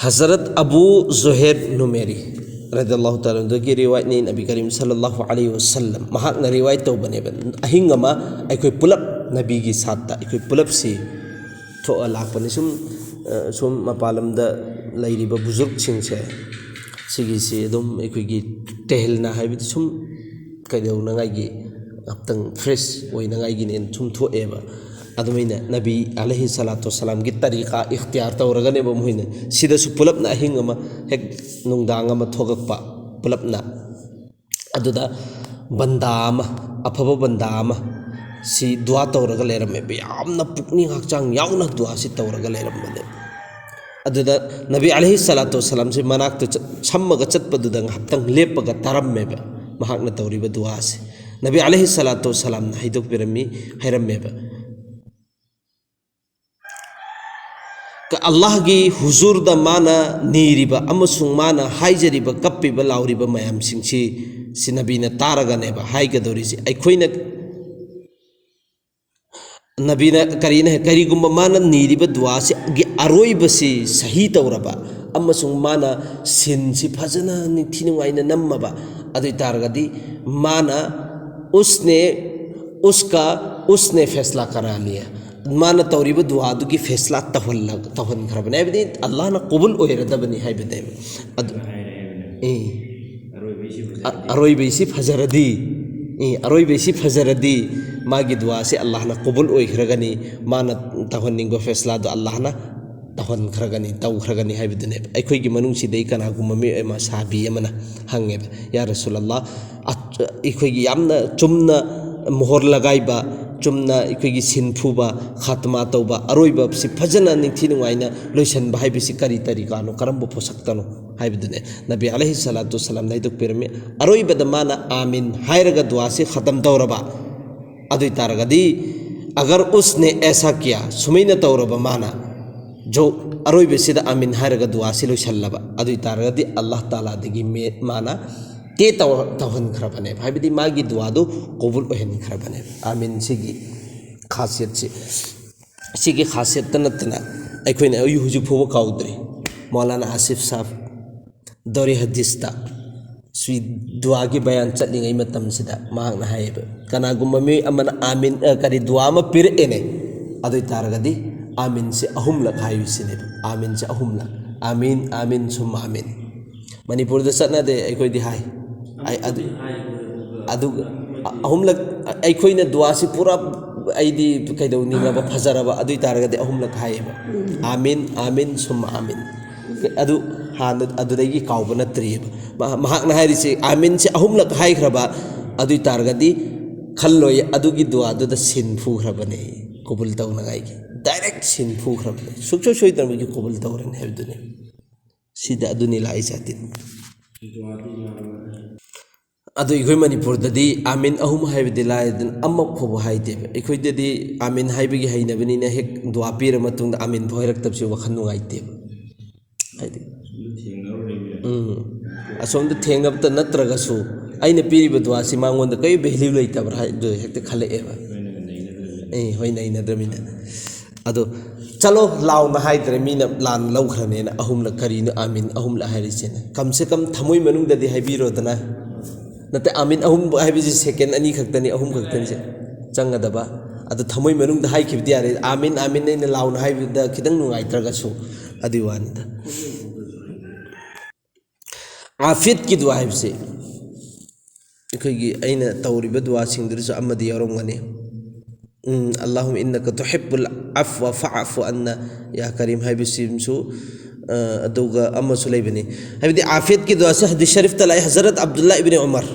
ꯍꯖꯔꯠ ꯑꯕꯨ ꯖꯨꯍꯦꯔ ꯅꯨꯃꯦꯔꯤ ꯔꯗꯤꯌꯜꯂꯥꯍꯨ ꯇꯥꯂꯥ ꯑꯟꯍꯨꯗꯒꯤ ꯔꯤꯋꯥꯌꯠꯅꯤ꯫ ꯅꯕꯤ ꯀꯔꯤꯝ ꯁꯜꯂꯜꯂꯥꯍꯨ ꯑꯂꯩꯍꯤ ꯋꯁꯜꯂꯝ ꯃꯍꯥꯛꯅ ꯔꯤꯋꯥꯌꯠ ꯇꯧꯕꯅꯦꯕ, ꯑꯍꯤꯡ ꯑꯃ ꯑꯩꯈꯣꯏ ꯄꯨꯂꯞ, ꯅꯕꯤꯒꯤ ꯁꯥꯠꯇ ꯑꯩꯈꯣꯏ ꯄꯨꯂꯞꯁꯤ ꯊꯣꯛꯑ ꯂꯥꯛꯄꯅꯤ꯫ ꯁꯨꯝ, ꯑ, ꯁꯨꯝ ꯃꯄꯥꯟ ꯂꯝꯗ ꯂꯩꯔꯤꯕ ꯕꯨꯖꯨꯔꯒꯁꯤꯡꯁꯦ, ꯁꯤꯒꯤꯁꯤ ꯑꯗꯨꯝ ꯑꯩꯈꯣꯏꯒꯤ ꯇꯦꯍꯜꯅ ꯍꯥꯏꯕꯗꯤ ꯁꯨꯝ ꯀꯩꯗꯧꯅꯉꯥꯏꯒꯤ, ꯉꯥꯛꯇꯪ ꯐ꯭ꯔꯦꯁ ꯑꯣꯏꯅꯉꯥꯏꯒꯤꯅꯦꯅ ꯁꯨꯝ ꯊꯣꯛꯑꯦꯕ꯫ ꯑꯗꯨꯃꯥꯏꯅ ꯅꯕꯤ ꯑꯂꯩꯍꯤ ꯁꯂꯥꯇꯨ ꯋꯁꯁꯂꯥꯝꯒꯤ ꯇꯔꯤꯀꯥ ꯏꯈꯇꯤꯌꯥꯔ ꯇꯧꯔꯒꯅꯦꯕ ꯃꯣꯏꯅ ꯁꯤꯗꯁꯨ ꯄꯨꯂꯞꯅ ꯑꯍꯤꯡ ꯑꯃ ꯍꯦꯛ ꯅꯨꯡꯗꯥꯡ ꯑꯃ ꯊꯣꯛꯂꯛꯄ ꯄꯨꯂꯞꯅ꯫ ꯑꯗꯨꯗ ꯕꯟꯗꯥ ꯑꯃ, ꯑꯐꯕ ꯕꯟꯗꯥ ꯑꯃ ꯁꯤ ꯗꯨꯋꯥ ꯇꯧꯔꯒ ꯂꯩꯔꯝꯃꯦꯕ꯫ ꯌꯥꯝꯅ ꯄꯨꯛꯅꯤꯡ ꯍꯛꯆꯥꯡ ꯌꯥꯎꯅ ꯗꯨꯋꯥꯁꯤ ꯇꯧꯔꯒ ꯂꯩꯔꯝꯕꯅꯦꯕ꯫ ꯑꯗꯨꯗ ꯅꯕꯤ ꯑꯂꯩꯍꯤ ꯁꯂꯥꯇꯨ ꯋꯁꯁꯂꯥꯝꯁꯤ ꯃꯅꯥꯛꯇ ꯆꯠ-, ꯁꯝꯃꯒ ꯆꯠꯄꯗꯨꯗ ꯉꯥꯏꯍꯥꯛꯇꯪ ꯂꯦꯞꯄꯒ ꯇꯥꯔꯝꯃꯦꯕ ꯃꯍꯥꯛꯅ ꯇꯧꯔꯤꯕ ꯗꯨꯋꯥꯁꯤ꯫ ꯅꯕꯤ ꯑꯂꯩꯍꯤ ꯁꯂꯥꯇꯨ ꯋꯁꯁꯂꯥꯝꯅ ꯍꯥꯏꯗꯣꯛꯄꯤꯔꯝꯃꯤ, ꯍꯥꯏꯔꯝꯃꯦꯕ꯫ ꯀ-, ꯑꯜꯂꯥꯍꯒꯤ ꯍꯨꯖꯨꯔꯗ ꯃꯥꯅ ꯅꯤꯔꯤꯕ ꯑꯃꯁꯨꯡ ꯃꯥꯅ ꯍꯥꯏꯖꯔꯤꯕ, ꯀꯞꯄꯤꯕ, ꯂꯥꯎꯔꯤꯕ ꯃꯌꯥꯝꯁꯤꯡꯁꯤ, ꯁꯤ ꯅꯕꯤꯅ ꯇꯥꯔꯒꯅꯦꯕ ꯍꯥꯏꯒꯗꯧꯔꯤꯁꯤ꯫ ꯑꯩꯈꯣꯏꯅ, ꯅꯕꯤꯅ ꯀꯔꯤꯅ, ꯀꯔꯤꯒꯨꯝꯕ ꯃꯥꯅ ꯅꯤꯔꯤꯕ ꯗꯨꯋꯥꯁꯤꯒꯤ ꯑꯔꯣꯏꯕꯁꯤ ꯁꯍꯤ ꯇꯧꯔꯕ ꯑꯃꯁꯨꯡ ꯃꯥꯅ ꯁꯤꯟꯁꯤ ꯐꯖꯅ ꯅꯤꯡꯊꯤ ꯅꯨꯡꯉꯥꯏꯅ ꯅꯝꯃꯕ, ꯑꯗꯨ ꯑꯣꯏ ꯇꯥꯔꯒꯗꯤ ꯃꯥꯅ ꯎꯁꯅꯦ, ꯎꯁꯀ, ꯎꯁꯅꯦ ꯐꯦꯁꯂꯥ ꯀꯔꯥ ꯂꯤꯌꯥ, ꯃꯥꯅ ꯇꯧꯔꯤꯕ ꯗꯨꯋꯥꯗꯨꯒꯤ ꯐꯦꯁꯂꯥ ꯇꯧꯍꯜꯂ-, ꯇꯧꯍꯟꯈ꯭ꯔꯕꯅꯦ, ꯍꯥꯏꯕꯗꯤ ꯑꯜꯂꯥꯍꯅ ꯀꯕꯨꯜ ꯑꯣꯏꯔꯗꯕꯅꯤ ꯍꯥꯏꯕꯅꯦꯕ꯫ ꯑꯗꯨ, ꯑꯦ꯫ ꯑ-, ꯑꯔꯣꯏꯕꯩꯁꯤ ꯐꯖꯔꯗꯤ, ꯑꯦ, ꯑꯔꯣꯏꯕꯩꯁꯤ ꯐꯖꯔꯗꯤ ꯃꯥꯒꯤ ꯗꯨꯋꯥꯁꯤ ꯑꯜꯂꯥꯍꯅ ꯀꯕꯨꯜ ꯑꯣꯏꯈ꯭ꯔꯒꯅꯤ, ꯃꯥꯅ ꯇꯧꯍꯟꯅꯤꯡꯕ ꯐꯦꯁꯂꯥꯗꯣ ꯑꯜꯂꯥꯍꯅ ꯇꯧꯍꯟꯈ꯭ꯔꯒꯅꯤ, ꯇꯧꯈ꯭ꯔꯒꯅꯤ ꯍꯥꯏꯕꯗꯨꯅꯦꯕ꯫ ꯑꯩꯈꯣꯏꯒꯤ ꯃꯅꯨꯡꯁꯤꯗꯩ ꯀꯅꯥꯒꯨꯝꯕ ꯃꯤꯑꯣꯏ ꯑꯃ, ꯁꯍꯥꯕꯤ ꯑꯃꯅ ꯍꯪꯉꯦꯕ, "ꯌꯥ ꯔꯁꯨꯂꯜꯂꯥꯍ, ꯑ-, ꯑꯩꯈꯣꯏꯒꯤ ꯌꯥꯝꯅ ꯆꯨꯝꯅ ꯃꯣꯍꯣꯔ ꯂꯒꯥꯏꯕ, ꯆꯨꯝꯅ ꯑꯩꯈꯣꯏꯒꯤ ꯁꯤꯟ ꯐꯨꯕ, ꯈꯥꯇꯃꯥ ꯇꯧꯕ, ꯑꯔꯣꯏꯕꯁꯤ ꯐꯖꯅ ꯅꯤꯡꯊꯤ ꯅꯨꯡꯉꯥꯏꯅ ꯂꯣꯏꯁꯤꯟꯕ ꯍꯥꯏꯕꯁꯤ ꯀꯔꯤ ꯇꯔꯤꯀꯥꯅꯣ, ꯀꯔꯝꯕ ꯄꯣꯠꯁꯛꯇꯅꯣ?" ꯍꯥꯏꯕꯗꯨꯅꯦ꯫ ꯅꯕꯤ ꯑꯂꯩꯍꯤ ꯁꯂꯥꯇꯨ ꯋꯁꯁꯂꯥꯝꯅ ꯍꯥꯏꯗꯣꯛꯄꯤꯔꯝꯃꯤ, ꯑꯔꯣꯏꯕꯗ ꯃꯥꯅ "ꯑꯥꯃꯤꯟ" ꯍꯥꯏꯔꯒ ꯗꯨꯋꯥꯁꯤ ꯈꯇꯝ ꯇꯧꯔꯕ, ꯑꯗꯨ ꯑꯣꯏ ꯇꯥꯔꯒꯗꯤ ꯑꯒꯔ ꯎꯁꯅꯦ ꯑꯦꯁꯥ ꯀꯤꯌꯥ, ꯁꯨꯃꯥꯏꯅ ꯇꯧꯔꯕ ꯃꯥꯅ, ꯖꯣ, ꯑꯔꯣꯏꯕꯁꯤꯗ ꯑꯃꯤꯟ ꯍꯥꯏꯔꯒ ꯗꯨꯋꯥꯁꯤ ꯂꯣꯏꯁꯜꯂꯕ, ꯑꯗꯨ ꯑꯣꯏ ꯇꯥꯔꯒꯗꯤ ꯑꯜꯂꯥꯍ ꯇꯥꯂꯥꯗꯒꯤ ꯃꯦ-, ꯃꯥꯅ ꯇꯦ ꯇꯧ-, ꯇꯧꯍꯟꯈ꯭ꯔꯕꯅꯦꯕ, ꯍꯥꯏꯕꯗꯤ ꯃꯥꯒꯤ ꯗꯨꯋꯥꯗꯨ ꯀꯣꯕꯨꯜ ꯑꯣꯏꯍꯟꯈ꯭ꯔꯕꯅꯦꯕ꯫ ꯑꯃꯤꯟꯁꯤꯒꯤ ꯈꯥꯁꯤꯌꯠꯁꯤ, ꯁꯤꯒꯤ ꯈꯥꯁꯤꯌꯠꯇ ꯅꯠꯇꯅ ꯑꯩꯈꯣꯏꯅ ꯑꯩ ꯍꯧꯖꯤꯛ ꯐꯥꯎꯕ ꯀꯥꯎꯗ꯭ꯔꯤ, ꯃꯧꯂꯥꯅꯥ ꯑꯥꯁꯤꯐ ꯁꯥꯍꯕ ꯗꯣꯔꯦ ꯍꯗꯤꯁꯇ ꯁꯤ ꯗꯨꯋꯥꯒꯤ ꯕꯌꯥꯟ ꯆꯠꯂꯤꯉꯩ ꯃꯇꯝꯁꯤꯗ ꯃꯍꯥꯛꯅ ꯍꯥꯏꯌꯦꯕ, ꯀꯅꯥꯒꯨꯝꯕ ꯃꯤꯑꯣꯏ ꯑꯃꯅ ꯑꯥꯃꯤꯟ, ꯑ, ꯀꯔꯤ, ꯗꯨꯋꯥ ꯑꯃ ꯄꯤꯔꯛꯑꯦꯅꯦ, ꯑꯗꯨ ꯑꯣꯏ ꯇꯥꯔꯒꯗꯤ ꯑꯥꯃꯤꯟꯁꯦ ꯑꯍꯨꯝꯂꯛ ꯍꯥꯏꯌꯨ ꯁꯤꯅꯦꯕ꯫ ꯑꯥꯃꯤꯟꯁꯦ ꯑꯍꯨꯝꯂꯛ, ꯑꯥꯃꯤꯟ, ꯑꯥꯃꯤꯟ, ꯁꯨꯝꯃ ꯑꯥꯃꯤꯟ꯫ ꯃꯅꯤꯄꯨꯔꯗ ꯆꯠꯅꯗꯦ, ꯑꯩꯈꯣꯏꯗꯤ ꯍꯥꯏ꯫ ꯑꯩ ꯑꯗꯨ, ꯑꯗꯨꯒ ꯑꯍꯨꯝꯂꯛ, ꯑꯩꯈꯣꯏꯅ ꯗꯨꯋꯥꯁꯤ ꯄꯨꯔꯥ, ꯑꯩꯗꯤ ꯀꯩꯗꯧꯅꯤꯡꯉꯕ, ꯐꯖꯔꯕ, ꯑꯗꯨ ꯑꯣꯏ ꯇꯥꯔꯒꯗꯤ ꯑꯍꯨꯝꯂꯛ ꯍꯥꯏꯌꯦꯕ, ꯑꯥꯃꯤꯟ, ꯑꯥꯃꯤꯟ, ꯁꯨꯝꯃ ꯑꯥꯃꯤꯟ꯫ ꯑꯗꯨ ꯍꯥꯟꯅ ꯑꯗꯨꯗꯒꯤ ꯀꯥꯎꯕ ꯅꯠꯇ꯭ꯔꯤꯑꯕ꯫ ꯃꯍꯥꯛꯅ ꯍꯥꯏꯔꯤꯁꯤ, ꯑꯥꯃꯤꯟꯁꯤ ꯑꯍꯨꯝꯂꯛ ꯍꯥꯏꯈ꯭ꯔꯕ, ꯑꯗꯨ ꯑꯣꯏ ꯇꯥꯔꯒꯗꯤ ꯈꯜꯂꯣꯏ, ꯑꯗꯨꯒꯤ ꯗꯨꯋꯥꯗꯨꯗ ꯁꯤꯟ ꯐꯨꯈ꯭ꯔꯕꯅꯦ, ꯀꯣꯕꯨꯜ ꯇꯧꯅꯉꯥꯏꯒꯤ꯫ ꯗꯥꯏꯔꯦꯛ ꯁꯤꯟ ꯐꯨꯈ꯭ꯔꯕꯅꯦ, ꯁꯨꯡꯁꯣꯏ ꯁꯣꯏꯗꯅꯕꯒꯤ ꯀꯣꯕꯨꯜ ꯇꯧꯔꯅꯤ ꯍꯥꯏꯕꯗꯨꯅꯤ꯫ ꯁꯤꯗ ꯑꯗꯨꯅꯤ ꯂꯥꯛꯏꯁꯦ, ꯑꯇꯤꯟ꯫ ꯑꯗꯨ ꯑꯩꯈꯣꯏ ꯃꯅꯤꯄꯨꯔꯗꯗꯤ ꯑꯥꯃꯤꯟ ꯑꯍꯨꯝ ꯍꯥꯏꯕꯗꯤ ꯂꯥꯏꯗꯅ ꯑꯃ ꯐꯥꯎꯕ ꯍꯥꯏꯗꯦꯕ꯫ ꯑꯩꯈꯣꯏꯗꯗꯤ ꯑꯥꯃꯤꯟ ꯍꯥꯏꯕꯒꯤ ꯍꯩꯅꯕꯅꯤꯅ ꯍꯦꯛ ꯗꯨꯋꯥ ꯄꯤꯔ ꯃꯇꯨꯡꯗ ꯑꯥꯃꯤꯟ ꯐꯥꯎ ꯍꯥꯏꯔꯛꯇꯕꯁꯤ ꯋꯥꯈꯜ ꯅꯨꯡꯉꯥꯏꯇꯦꯕ꯫ ꯍꯥꯏꯗꯤ, ꯎꯝ, ꯑꯁꯣꯝꯗ ꯊꯦꯡꯅꯕꯇ ꯅꯠꯇ꯭ꯔꯒꯁꯨ ꯑꯩꯅ ꯄꯤꯔꯤꯕ ꯗꯨꯋꯥꯁꯤ ꯃꯉꯣꯟꯗ ꯀꯔꯤ ꯚꯦꯂ꯭ꯌꯨ ꯂꯩꯇꯕ꯭ꯔꯥ ꯍꯥꯏꯗꯨ ꯍꯦꯛꯇ ꯈꯜꯂꯛꯑꯦꯕ꯫ ꯑꯦ, ꯍꯣꯏ, ꯅꯩꯅꯗ꯭ꯔꯃꯤꯅ꯫ ꯑꯗꯣ ꯆꯠꯂꯣ ꯂꯥꯎꯅ ꯍꯥꯏꯗ꯭ꯔꯦ, ꯃꯤꯅ ꯂꯥꯟꯅ ꯂꯧꯈ꯭ꯔꯅꯦꯅ ꯑꯍꯨꯝꯂꯛ, ꯀꯔꯤꯅꯣ ꯑꯥꯃꯤꯟ ꯑꯍꯨꯝꯂꯛ ꯍꯥꯏꯔꯤꯁꯦꯅ? ꯀꯝ ꯁꯦ ꯀꯝ ꯊꯃꯣꯏ ꯃꯅꯨꯡꯗꯗꯤ ꯍꯥꯏꯕꯤꯔꯣꯗꯅ꯫ ꯅꯠꯇꯦ, ꯑꯥꯃꯤꯟ ꯑꯍꯨꯝ ꯍꯥꯏꯕꯁꯤ ꯁꯦꯀꯦꯟ ꯑꯅꯤ ꯈꯛꯇꯅꯤ, ꯑꯍꯨꯝ ꯈꯛꯇꯅꯤ ꯁꯦ ꯆꯪꯒꯗꯕ꯫ ꯑꯗꯣ ꯊꯃꯣꯏ ꯃꯅꯨꯡꯗ ꯍꯥꯏꯈꯤꯕꯗꯤ ꯌꯥꯔꯦ, "ꯑꯥꯃꯤꯟ, ꯑꯥꯃꯤꯟ" ꯑꯩꯅ ꯂꯥꯎꯅ ꯍꯥꯏꯕꯗ ꯈꯤꯇꯪ ꯅꯨꯡꯉꯥꯏꯇ꯭ꯔꯒꯁꯨ, ꯑꯗꯨꯒꯤ ꯋꯥꯅꯤꯗ꯫ ꯑꯥꯐꯤꯌꯠꯀꯤ ꯗꯨꯋꯥ ꯍꯥꯏꯕꯁꯤ ꯑꯩꯈꯣꯏꯒꯤ ꯑꯩꯅ ꯇꯧꯔꯤꯕ ꯗꯨꯋꯥꯁꯤꯡꯗꯨꯗꯁꯨ ꯑꯃꯗꯤ ꯌꯥꯎꯔꯝꯒꯅꯤ꯫ ꯎꯝ, "ꯑꯜꯂꯥꯍꯨꯝꯃ ꯏꯟꯅꯀ ꯇꯨꯍꯤꯕꯨꯜ ꯑꯐ꯭ꯋ ꯐꯑꯐꯨ ꯑꯟꯅ ꯌꯥ ꯀꯔꯤꯝ" ꯍꯥꯏꯕꯁꯤꯃꯁꯨ, ꯑ, ꯑꯗꯨꯒ ꯑꯃꯁꯨ ꯂꯩꯕꯅꯤ꯫ ꯍꯥꯏꯕꯗꯤ ꯑꯥꯐꯤꯌꯠꯀꯤ ꯗꯨꯋꯥꯁꯤ ꯍꯗꯤꯁ ꯁꯔꯤꯐꯇ ꯂꯥꯛꯏ, ꯍꯖꯔꯠ ꯑꯕꯗꯨꯜꯂꯥ ꯏꯕꯅꯤ ꯎꯃꯔ,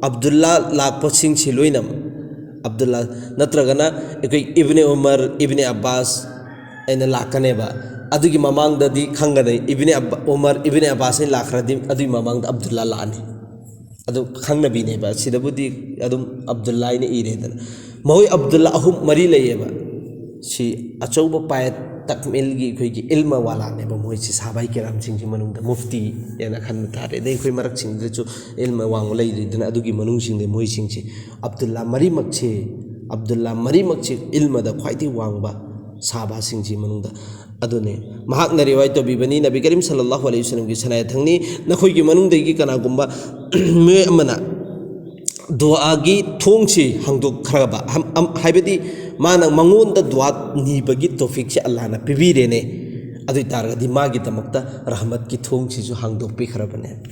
ꯑꯕꯗꯨꯜꯂꯥ ꯂꯥꯛꯄꯁꯤꯡꯁꯤ ꯂꯣꯏꯅ, ꯑꯕꯗꯨꯜꯂꯥ ꯅꯠꯇ꯭ꯔꯒꯅ ꯑꯩꯈꯣꯏ ꯏꯕꯅꯤ ꯎꯃꯔ, ꯏꯕꯅꯤ ꯑꯕꯥꯁ ꯑꯩꯅ ꯂꯥꯛꯀꯅꯦꯕ꯫ ꯑꯗꯨꯒꯤ ꯃꯃꯥꯡꯗꯗꯤ ꯈꯪꯒꯅꯤ, ꯏꯕꯅꯤ ꯑꯕ-, ꯎꯃꯔ, ꯏꯕꯅꯤ ꯑꯕꯥꯁ ꯑꯩꯅ ꯂꯥꯛꯈ꯭ꯔꯗꯤ ꯑꯗꯨꯒꯤ ꯃꯃꯥꯡꯗ ꯑꯕꯗꯨꯜꯂꯥ ꯂꯥꯛꯑꯅꯤ꯫ ꯑꯗꯨ ꯈꯪꯅꯕꯤꯅꯦꯕ꯫ ꯁꯤꯗꯕꯨꯗꯤ ꯑꯗꯨꯝ ꯑꯕꯗꯨꯜꯂꯥ ꯍꯥꯏꯅ ꯏꯔꯦꯗꯅ꯫ ꯃꯈꯣꯏ ꯑꯕꯗꯨꯜꯂꯥ ꯑꯍꯨꯝ ꯃꯔꯤ ꯂꯩꯌꯦꯕ꯫ ꯁꯤ ꯑꯆꯧꯕ ꯄꯥꯌꯦꯠ ꯇꯛꯃꯤꯜꯒꯤ ꯑꯩꯈꯣꯏꯒꯤ ꯏꯜꯃ ꯋꯥꯂꯥꯅꯦꯕ, ꯃꯣꯏꯁꯤ ꯁꯍꯥꯕꯥꯏ ꯀꯤꯔꯥꯝꯁꯤꯡꯒꯤ ꯃꯅꯨꯡꯗ ꯃꯨꯐꯇꯤ ꯍꯥꯏꯅ ꯈꯟꯕ ꯇꯥꯔꯦ꯫ ꯑꯗꯩ ꯑꯩꯈꯣꯏ ꯃꯔꯛꯁꯤꯡꯗꯁꯨ ꯏꯜꯃ ꯋꯥꯡꯕ ꯂꯩꯔꯤꯗꯅ, ꯑꯗꯨꯒꯤ ꯃꯅꯨꯡꯁꯤꯡꯗ ꯃꯣꯏꯁꯤꯡꯁꯤ ꯑꯕꯗꯨꯜꯂꯥ ꯃꯔꯤꯃꯛꯁꯤ, ꯑꯕꯗꯨꯜꯂꯥ ꯃꯔꯤꯃꯛꯁꯤ ꯏꯜꯃꯗ ꯈ꯭ꯋꯥꯏꯗꯒꯤ ꯋꯥꯡꯕ ꯁꯍꯥꯕꯥꯁꯤꯡꯁꯤ ꯃꯅꯨꯡꯗ ꯑꯗꯨꯅꯤ꯫ ꯃꯍꯥꯛꯅ ꯔꯤꯋꯥꯌꯠ ꯇꯧꯕꯤꯕꯅꯤ, ꯅꯕꯤ ꯀꯔꯤꯝ ꯁꯜꯂꯜꯂꯥꯍꯨ ꯑꯂꯩꯍꯤ ꯋꯁꯜꯂꯝꯒꯤ ꯁꯅꯥꯌꯥꯊꯪꯅꯤ, ꯅꯈꯣꯏꯒꯤ ꯃꯅꯨꯡꯗꯒꯤ ꯀꯅꯥꯒꯨꯝꯕ ꯃꯤꯑꯣꯏ ꯑꯃꯅ ꯗꯨꯑꯥꯒꯤ ꯊꯣꯡꯁꯤ ꯍꯥꯡꯗꯣꯛꯈ꯭ꯔꯕ, ꯍꯝ-, ꯑꯝ-, ꯍꯥꯏꯕꯗꯤ ꯃꯥꯅ, ꯃꯉꯣꯟꯗ ꯗꯨꯑꯥ ꯅꯤꯕꯒꯤ ꯇꯣꯐꯤꯛꯁꯦ ꯑꯜꯂꯥꯍꯅ ꯄꯤꯕꯤꯔꯦꯅꯦ, ꯑꯗꯨ ꯑꯣꯏ ꯇꯥꯔꯒꯗꯤ ꯃꯥꯒꯤꯗꯃꯛꯇ ꯔꯍꯃꯠꯀꯤ ꯊꯣꯡꯁꯤꯁꯨ ꯍꯥꯡꯗꯣꯛꯄꯤꯈ꯭ꯔꯕꯅꯦ꯫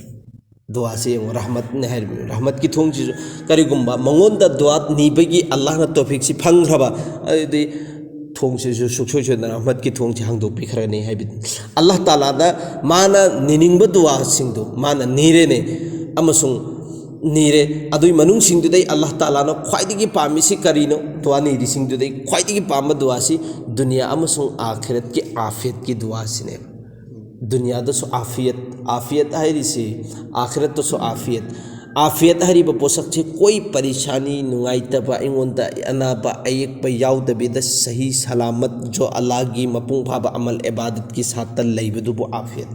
ꯗꯨꯑꯥꯁꯤ ꯌꯦꯡꯉꯣ, ꯔꯍꯃꯠꯅꯦ ꯍꯥꯏꯔꯤꯕꯅꯤ꯫ ꯔꯍꯃꯠꯀꯤ ꯊꯣꯡꯁꯤꯁꯨ ꯀꯔꯤꯒꯨꯝꯕ ꯃꯉꯣꯟꯗ ꯗꯨꯑꯥ ꯅꯤꯕꯒꯤ ꯑꯜꯂꯥꯍꯅ ꯇꯣꯐꯤꯛꯁꯤ ꯐꯪꯈ꯭ꯔꯕ, ꯑꯗꯨꯗꯤ ꯊꯣꯡꯁꯤꯁꯨ ꯁꯨꯡꯁꯣꯏ ꯁꯣꯏꯗꯅ ꯔꯍꯃꯠꯀꯤ ꯊꯣꯡꯁꯤ ꯍꯥꯡꯗꯣꯛꯄꯤꯈ꯭ꯔꯅꯤ ꯍꯥꯏꯕꯗꯤ, ꯑꯜꯂꯥꯍ ꯇꯥꯂꯥꯗ ꯃꯥꯅ ꯅꯤꯅꯤꯡꯕ ꯗꯨꯑꯥꯁꯤꯡꯗꯨ ꯃꯥꯅ ꯅꯤꯔꯦꯅꯦ, ꯑꯃꯁꯨꯡ ꯅꯤꯔꯦ꯫ ꯑꯗꯨꯒꯤ ꯃꯅꯨꯡꯁꯤꯡꯗꯨꯗꯩ ꯑꯜꯂꯥꯍ ꯇꯥꯂꯥꯅ ꯈ꯭ꯋꯥꯏꯗꯒꯤ ꯄꯥꯝꯃꯤꯁꯤ ꯀꯔꯤꯅꯣ? ꯗꯨꯑꯥ ꯅꯤꯔꯤꯁꯤꯡꯗꯨꯗꯩ ꯈ꯭ꯋꯥꯏꯗꯒꯤ ꯄꯥꯝꯕ ꯗꯨꯑꯥꯁꯤ ꯗꯨꯅꯤꯌꯥ ꯑꯃꯁꯨꯡ ꯑꯥꯈꯤꯔꯠꯀꯤ ꯑꯥꯐꯤꯌꯠꯀꯤ ꯗꯨꯑꯥꯁꯤꯅꯦꯕ꯫ ꯗꯨꯅꯤꯌꯥꯗꯁꯨ ꯑꯥꯐꯤꯌꯠ, ꯑꯥꯐꯤꯌꯠ ꯍꯥꯏꯔꯤꯁꯤ ꯑꯥꯈꯤꯔꯠꯇꯁꯨ ꯑꯥꯐꯤꯌꯠ꯫ ꯑꯥꯐꯤꯌꯠ ꯍꯥꯏꯔꯤꯕ ꯄꯣꯠꯁꯛꯁꯤ ꯀꯣꯏ ꯄꯔꯤꯁꯥꯅꯤ, ꯅꯨꯡꯉꯥꯏꯇꯕ, ꯑꯩꯉꯣꯟꯗ ꯑꯅꯥꯕ ꯑꯌꯦꯛꯄ ꯌꯥꯎꯗꯕꯤꯗ ꯁꯍꯤ ꯁꯂꯥꯃꯠ ꯖꯣ ꯑꯜꯂꯥꯍꯒꯤ ꯃꯄꯨꯡ ꯐꯥꯕ ꯑꯃꯜ ꯏꯕꯥꯗꯠꯀꯤ ꯁꯥꯠꯇ ꯂꯩꯕꯗꯨꯕꯨ ꯑꯥꯐꯤꯌꯠ꯫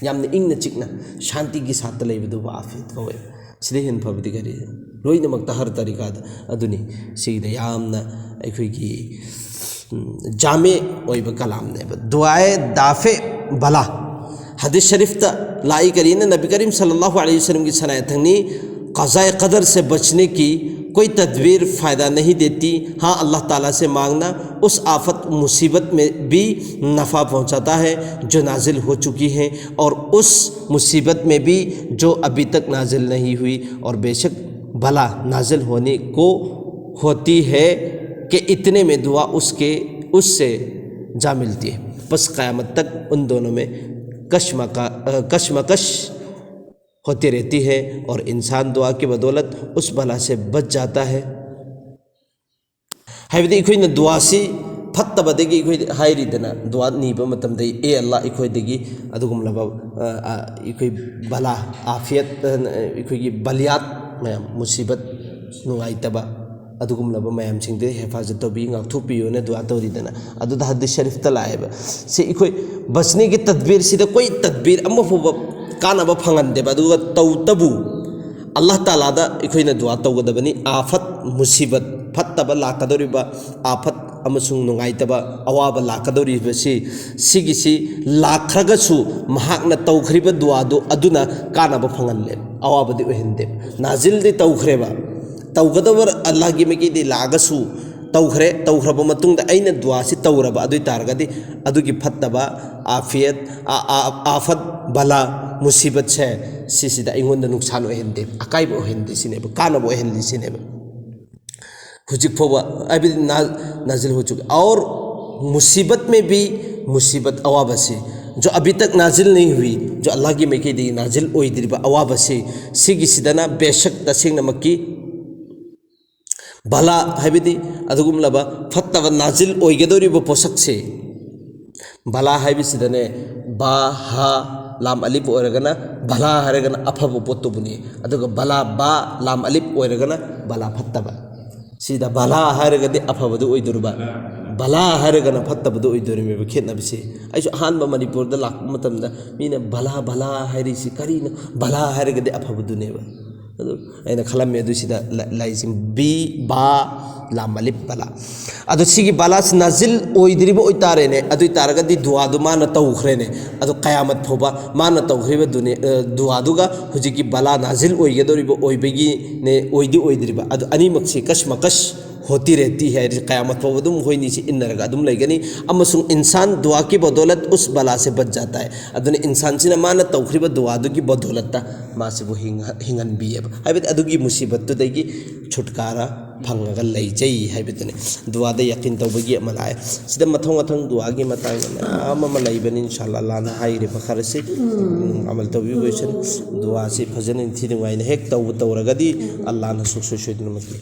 ꯌꯥꯝꯅ ꯏꯪꯅ ꯆꯤꯛꯅ ꯁꯥꯟꯇꯤꯒꯤ ꯁꯥꯠꯇ ꯂꯩꯕꯗꯨꯕꯨ ꯑꯥꯐꯤꯌꯠ ꯀꯧꯋꯦ꯫ ꯁꯤꯗꯩ ꯍꯦꯟꯅ ꯐꯕꯗꯤ ꯀꯔꯤ? ꯂꯣꯏꯅꯃꯛꯇ ꯍꯔ ꯇꯔꯤꯀꯥꯗ ꯑꯗꯨꯅꯤ꯫ ꯁꯤꯗ ꯌꯥꯝꯅ ꯑꯩꯈꯣꯏꯒꯤ, ꯎꯝ, ꯖꯥꯃꯦ ꯑꯣꯏꯕ ꯀꯂꯥꯝꯅꯦꯕ, ꯗꯨꯑꯥꯏ ꯗꯥꯐꯦ ꯕꯂꯥ꯫ ꯍꯗꯤꯁ ꯁꯔꯤꯐꯇ ꯂꯥꯛꯏ ꯀꯔꯤꯅ? ꯅꯕꯤ ꯀꯔꯤꯝ ꯁꯜꯂꯜꯂꯥꯍꯨ ꯑꯂꯩꯍꯤ ꯋꯁꯜꯂꯝꯒꯤ ꯁꯅꯥꯌꯥꯊꯪꯅꯤ, क़ज़ाए क़दर से बचने की कोई तदबीर फ़ायदा नहीं देती। हाँ, अल्लाह ताला से मांगना उस आफत मुसीबत में भी नफ़ा पहुंचाता है जो नाजिल हो चुकी है, और उस मुसीबत में भी जो अभी तक नाजिल नहीं हुई, और बेशक भला नाजिल होने को होती है कि इतने में दुआ उसके, उससे जा मिलती है। बस क़यामत तक उन दोनों में कश्मका-, अ, कश्मकश होती रहती है और इंसान दुआ की बदौलत उस भला से बच जाता है। ꯍꯥꯏꯕꯗꯤ ꯑꯩꯈꯣꯏꯅ ꯗꯨꯋꯥꯁꯤ ꯐꯠꯇꯕꯗꯒꯤ ꯑꯩꯈꯣꯏ ꯍꯥꯏꯔꯤꯗꯅ, ꯗꯨꯋꯥ ꯅꯤꯕ ꯃꯇꯝꯗ, "ꯑꯦ ꯑꯜꯂꯥ, ꯑꯩꯈꯣꯏꯗꯒꯤ ꯑꯗꯨꯒꯨꯝꯂꯕ, ꯑ, ꯑ, ꯑꯩꯈꯣꯏ ꯕꯂꯥ, ꯑꯥꯐꯤꯌꯠ, ꯑ, ꯑꯩꯈꯣꯏꯒꯤ ꯕꯂꯤꯌꯥꯠ ꯃꯌꯥꯝ, ꯃꯨꯁꯤꯕꯠ, ꯅꯨꯡꯉꯥꯏꯇꯕ, ꯑꯗꯨꯒꯨꯝꯂꯕ ꯃꯌꯥꯝꯁꯤꯡꯗꯨ ꯍꯦꯐꯥꯖꯠ ꯇꯧꯕꯤ, ꯉꯥꯛꯊꯣꯛꯄꯤꯌꯣꯅ ꯗꯨꯋꯥ ꯇꯧꯔꯤꯗꯅ꯫ ꯑꯗꯨꯗ ꯍꯗꯤꯁ ꯁꯔꯤꯐꯇ ꯂꯥꯛꯑꯦꯕ꯫ ꯁꯤ ꯑꯩꯈꯣꯏ ꯕꯁꯅꯤꯒꯤ ꯇꯗꯕꯤꯔꯁꯤꯗ ꯑꯩꯈꯣꯏ ꯇꯗꯕꯤꯔ ꯑꯃ ꯐꯥꯎꯕ ꯀꯥꯟꯅꯕ ꯐꯪꯍꯟꯗꯦꯕ꯫ ꯑꯗꯨꯒ ꯇꯧꯇꯕꯨ ꯑꯜꯂꯥꯍ ꯇꯥꯂꯥꯗ ꯑꯩꯈꯣꯏꯅ ꯗꯨꯋꯥ ꯇꯧꯒꯗꯕꯅꯤ꯫ ꯑꯥꯐꯠ, ꯃꯨꯁꯤꯕꯠ, ꯐꯠꯇꯕ ꯂꯥꯛꯀꯗꯧꯔꯤꯕ ꯑꯥꯐꯠ ꯑꯃꯁꯨꯡ ꯅꯨꯡꯉꯥꯏꯇꯕ ꯑꯋꯥꯕ ꯂꯥꯛꯀꯗꯧꯔꯤꯕꯁꯤ, ꯁꯤꯒꯤꯁꯤ ꯂꯥꯛꯈ꯭ꯔꯒꯁꯨ ꯃꯍꯥꯛꯅ ꯇꯧꯈ꯭ꯔꯤꯕ ꯗꯨꯋꯥꯗꯨ ꯑꯗꯨꯅ ꯀꯥꯟꯅꯕ ꯐꯪꯍꯜꯂꯦ, ꯑꯋꯥꯕꯗꯤ ꯑꯣꯏꯍꯟꯗꯦ꯫ ꯅꯥꯖꯤꯜꯗꯤ ꯇꯧꯈ꯭ꯔꯦꯕ, ꯇꯧꯒꯗꯕ ꯑꯜꯂꯥꯍꯒꯤ ꯃꯥꯏꯀꯩꯗꯤ ꯂꯥꯛꯑꯒꯁꯨ ꯇꯧꯈ꯭ꯔꯦ, ꯇꯧꯈ꯭ꯔꯕ ꯃꯇꯨꯡꯗ ꯑꯩꯅ ꯗꯨꯋꯥꯁꯤ ꯇꯧꯔꯕ ꯑꯗꯨ ꯑꯣꯏ ꯇꯥꯔꯒꯗꯤ ꯑꯗꯨꯒꯤ ꯐꯠꯇꯕ, ꯑꯥꯐꯤꯌꯠ, ꯑ-, ꯑ-, ꯑꯥꯐꯠ, ꯕꯂꯥ, ꯃꯨꯁꯤꯕꯠꯁꯦ ꯁꯤꯁꯤꯗ ꯑꯩꯉꯣꯟꯗ ꯅꯨꯡꯁꯥꯟ ꯑꯣꯏꯍꯟꯗꯦ, ꯑꯀꯥꯏꯕ ꯑꯣꯏꯍꯟꯗꯦ ꯁꯤꯅꯦꯕ, ꯀꯥꯟꯅꯕ ꯑꯣꯏꯍꯜꯂꯤ ꯁꯤꯅꯦꯕ꯫ ꯍꯧꯖꯤꯛ ꯐꯥꯎꯕ ꯍꯥꯏꯕꯗꯤ ꯅꯥ-, ꯅꯥꯖꯤꯜ ꯍꯣ ꯆꯨꯀꯤ꯫ और मुसीबत में भी, ꯃꯨꯁꯤꯕꯠ ꯑꯋꯥꯕꯁꯤ, जो अभी तक नाजिल नहीं हुई, जो ꯑꯜꯂꯥꯍꯒꯤ ꯃꯥꯏꯀꯩꯗꯒꯤ ꯅꯥꯖꯤꯜ ꯑꯣꯏꯗ꯭ꯔꯤꯕ ꯑꯋꯥꯕꯁꯤ, ꯁꯤꯒꯤꯁꯤꯗꯅ ꯕꯦꯁꯛ ꯇꯁꯦꯡꯅꯃꯛꯀꯤ ꯕꯂꯥ ꯍꯥꯏꯕꯗꯤ ꯑꯗꯨꯒꯨꯝꯂꯕ ꯐꯠꯇꯕ ꯅꯥꯖꯤꯜ ꯑꯣꯏꯒꯗꯧꯔꯤꯕ ꯄꯣꯠꯁꯛꯁꯦ, ꯕꯂꯥ ꯍꯥꯏꯕꯁꯤꯗꯅꯦ ꯕꯥ, ꯍꯥ, ꯂꯥꯝ ꯑꯂꯤꯞ ꯑꯣꯏꯔꯒꯅ ꯕꯂꯥ ꯍꯥꯏꯔꯒꯅ ꯑꯐꯕ ꯄꯣꯠꯇꯨꯕꯨꯅꯤ꯫ ꯑꯗꯨꯒ ꯕꯂꯥ, ꯕꯥ, ꯂꯥꯝ ꯑꯂꯤꯞ ꯑꯣꯏꯔꯒꯅ ꯕꯂꯥ ꯐꯠꯇꯕ꯫ ꯁꯤꯗ ꯕꯂꯥ ꯍꯥꯏꯔꯒꯗꯤ ꯑꯐꯕꯗꯨ ꯑꯣꯏꯗꯣꯔꯤꯕ, ꯕꯂꯥ ꯍꯥꯏꯔꯒꯅ ꯐꯠꯇꯕꯗꯨ ꯑꯣꯏꯗꯣꯔꯤꯃꯦꯕ ꯈꯦꯠꯅꯕꯁꯦ꯫ ꯑꯩꯁꯨ ꯑꯍꯥꯟꯕ ꯃꯅꯤꯄꯨꯔꯗ ꯂꯥꯛꯄ ꯃꯇꯝꯗ ꯃꯤꯅ ꯕꯂꯥ, ꯕꯂꯥ ꯍꯥꯏꯔꯤꯁꯤ ꯀꯔꯤꯅꯣ? ꯕꯂꯥ ꯍꯥꯏꯔꯒꯗꯤ ꯑꯐꯕꯗꯨꯅꯦꯕ꯫ ꯑꯗꯨ ꯑꯩꯅ ꯈꯜꯂꯝꯃꯦ ꯑꯗꯨ ꯁꯤꯗ ꯂ-, ꯂꯩꯁꯤꯡ ꯕꯤ, ꯕꯥ, ꯂꯥꯝ ꯑꯂꯤꯞ, ꯕꯂꯥ꯫ ꯑꯗꯣ ꯁꯤꯒꯤ ꯕꯂꯥꯁꯤ ꯅꯥꯖꯤꯜ ꯑꯣꯏꯗ꯭ꯔꯤꯕ ꯑꯣꯏꯇꯥꯔꯦꯅꯦ, ꯑꯗꯨ ꯑꯣꯏꯇꯥꯔꯒꯗꯤ ꯗꯨꯋꯥꯗꯨ ꯃꯥꯅ ꯇꯧꯈ꯭ꯔꯦꯅꯦ꯫ ꯑꯗꯣ ꯀꯌꯥꯃꯠ ꯐꯥꯎꯕ ꯃꯥꯅ ꯇꯧꯈ꯭ꯔꯤꯕ ꯗꯨꯅꯤ-, ꯑ, ꯗꯨꯋꯥꯗꯨꯒ ꯍꯧꯖꯤꯛꯀꯤ ꯕꯂꯥ ꯅꯥꯖꯤꯜ ꯑꯣꯏꯒꯗꯧꯔꯤꯕ ꯑꯣꯏꯕꯒꯤꯅꯦ, ꯑꯣꯏꯗꯤ ꯑꯣꯏꯗ꯭ꯔꯤꯕ꯫ ꯑꯗꯣ ꯑꯅꯤꯃꯛꯁꯤ ꯀꯁꯃꯀꯁ ꯍꯣꯇꯤ ꯔꯦꯇꯤ ꯍꯥꯏꯔꯤꯁꯦ ꯀꯌꯥꯃꯠ ꯐꯥꯎꯕ ꯑꯗꯨꯝ ꯃꯈꯣꯏꯅꯤꯁꯤ ꯏꯟꯅꯔꯒ ꯑꯗꯨꯝ ꯂꯩꯒꯅꯤ꯫ ꯑꯃꯁꯨꯡ ꯏꯟꯁꯥꯟ ꯗꯨꯋꯥ ꯀꯤ ꯕꯗꯧꯂꯠ ꯎꯁ ꯕꯂꯥ ꯁꯦ ꯕꯆ ꯖꯥꯇꯥ ꯍꯥꯏ꯫ ꯑꯗꯨꯅ ꯏꯟꯁꯥꯟꯁꯤꯅ ꯃꯥꯅ ꯇꯧꯈ꯭ꯔꯤꯕ ꯗꯨꯋꯥꯗꯨꯒꯤ ꯕꯗꯧꯂꯠꯇ ꯃꯥꯁꯤꯕꯨ ꯍꯤꯡꯍ-, ꯍꯤꯡꯍꯟꯕꯤꯌꯦꯕ꯫ ꯍꯥꯏꯕꯗꯤ ꯑꯗꯨꯒꯤ ꯃꯨꯁꯤꯕꯠꯇꯨꯗꯒꯤ ꯁꯨꯠꯀꯥꯔꯥ ꯐꯪꯉꯒ ꯂꯩꯖꯩ ꯍꯥꯏꯕꯗꯨꯅꯤ꯫ ꯗꯨꯋꯥꯗ ꯌꯥꯀꯤꯟ ꯇꯧꯕꯒꯤ ꯑꯃ ꯂꯥꯛꯑꯦ꯫ ꯁꯤꯗ ꯃꯊꯪ ꯃꯊꯪ ꯗꯨꯋꯥꯒꯤ ꯃꯇꯥꯡꯗ ꯃꯌꯥꯝ ꯑꯃ ꯂꯩꯕꯅꯤ꯫ ꯏꯟꯁꯥ ꯑꯜꯂꯥꯍ, ꯑꯜꯂꯥꯍꯅ ꯍꯥꯏꯔꯤꯕ ꯈꯔꯁꯤ ꯑꯗꯨꯝ ꯑꯃꯜ ꯇꯧꯕꯤꯌꯨ꯫ ꯗꯨꯋꯥꯁꯤ ꯐꯖꯅ ꯅꯤꯡꯊꯤ ꯅꯨꯡꯉꯥꯏꯅ ꯍꯦꯛ ꯇꯧꯕ ꯇꯧꯔꯒꯗꯤ ꯑꯜꯂꯥꯍꯅ ꯁꯨꯡꯁꯣꯏ ꯁꯣꯏꯗꯅꯃꯛꯀꯤ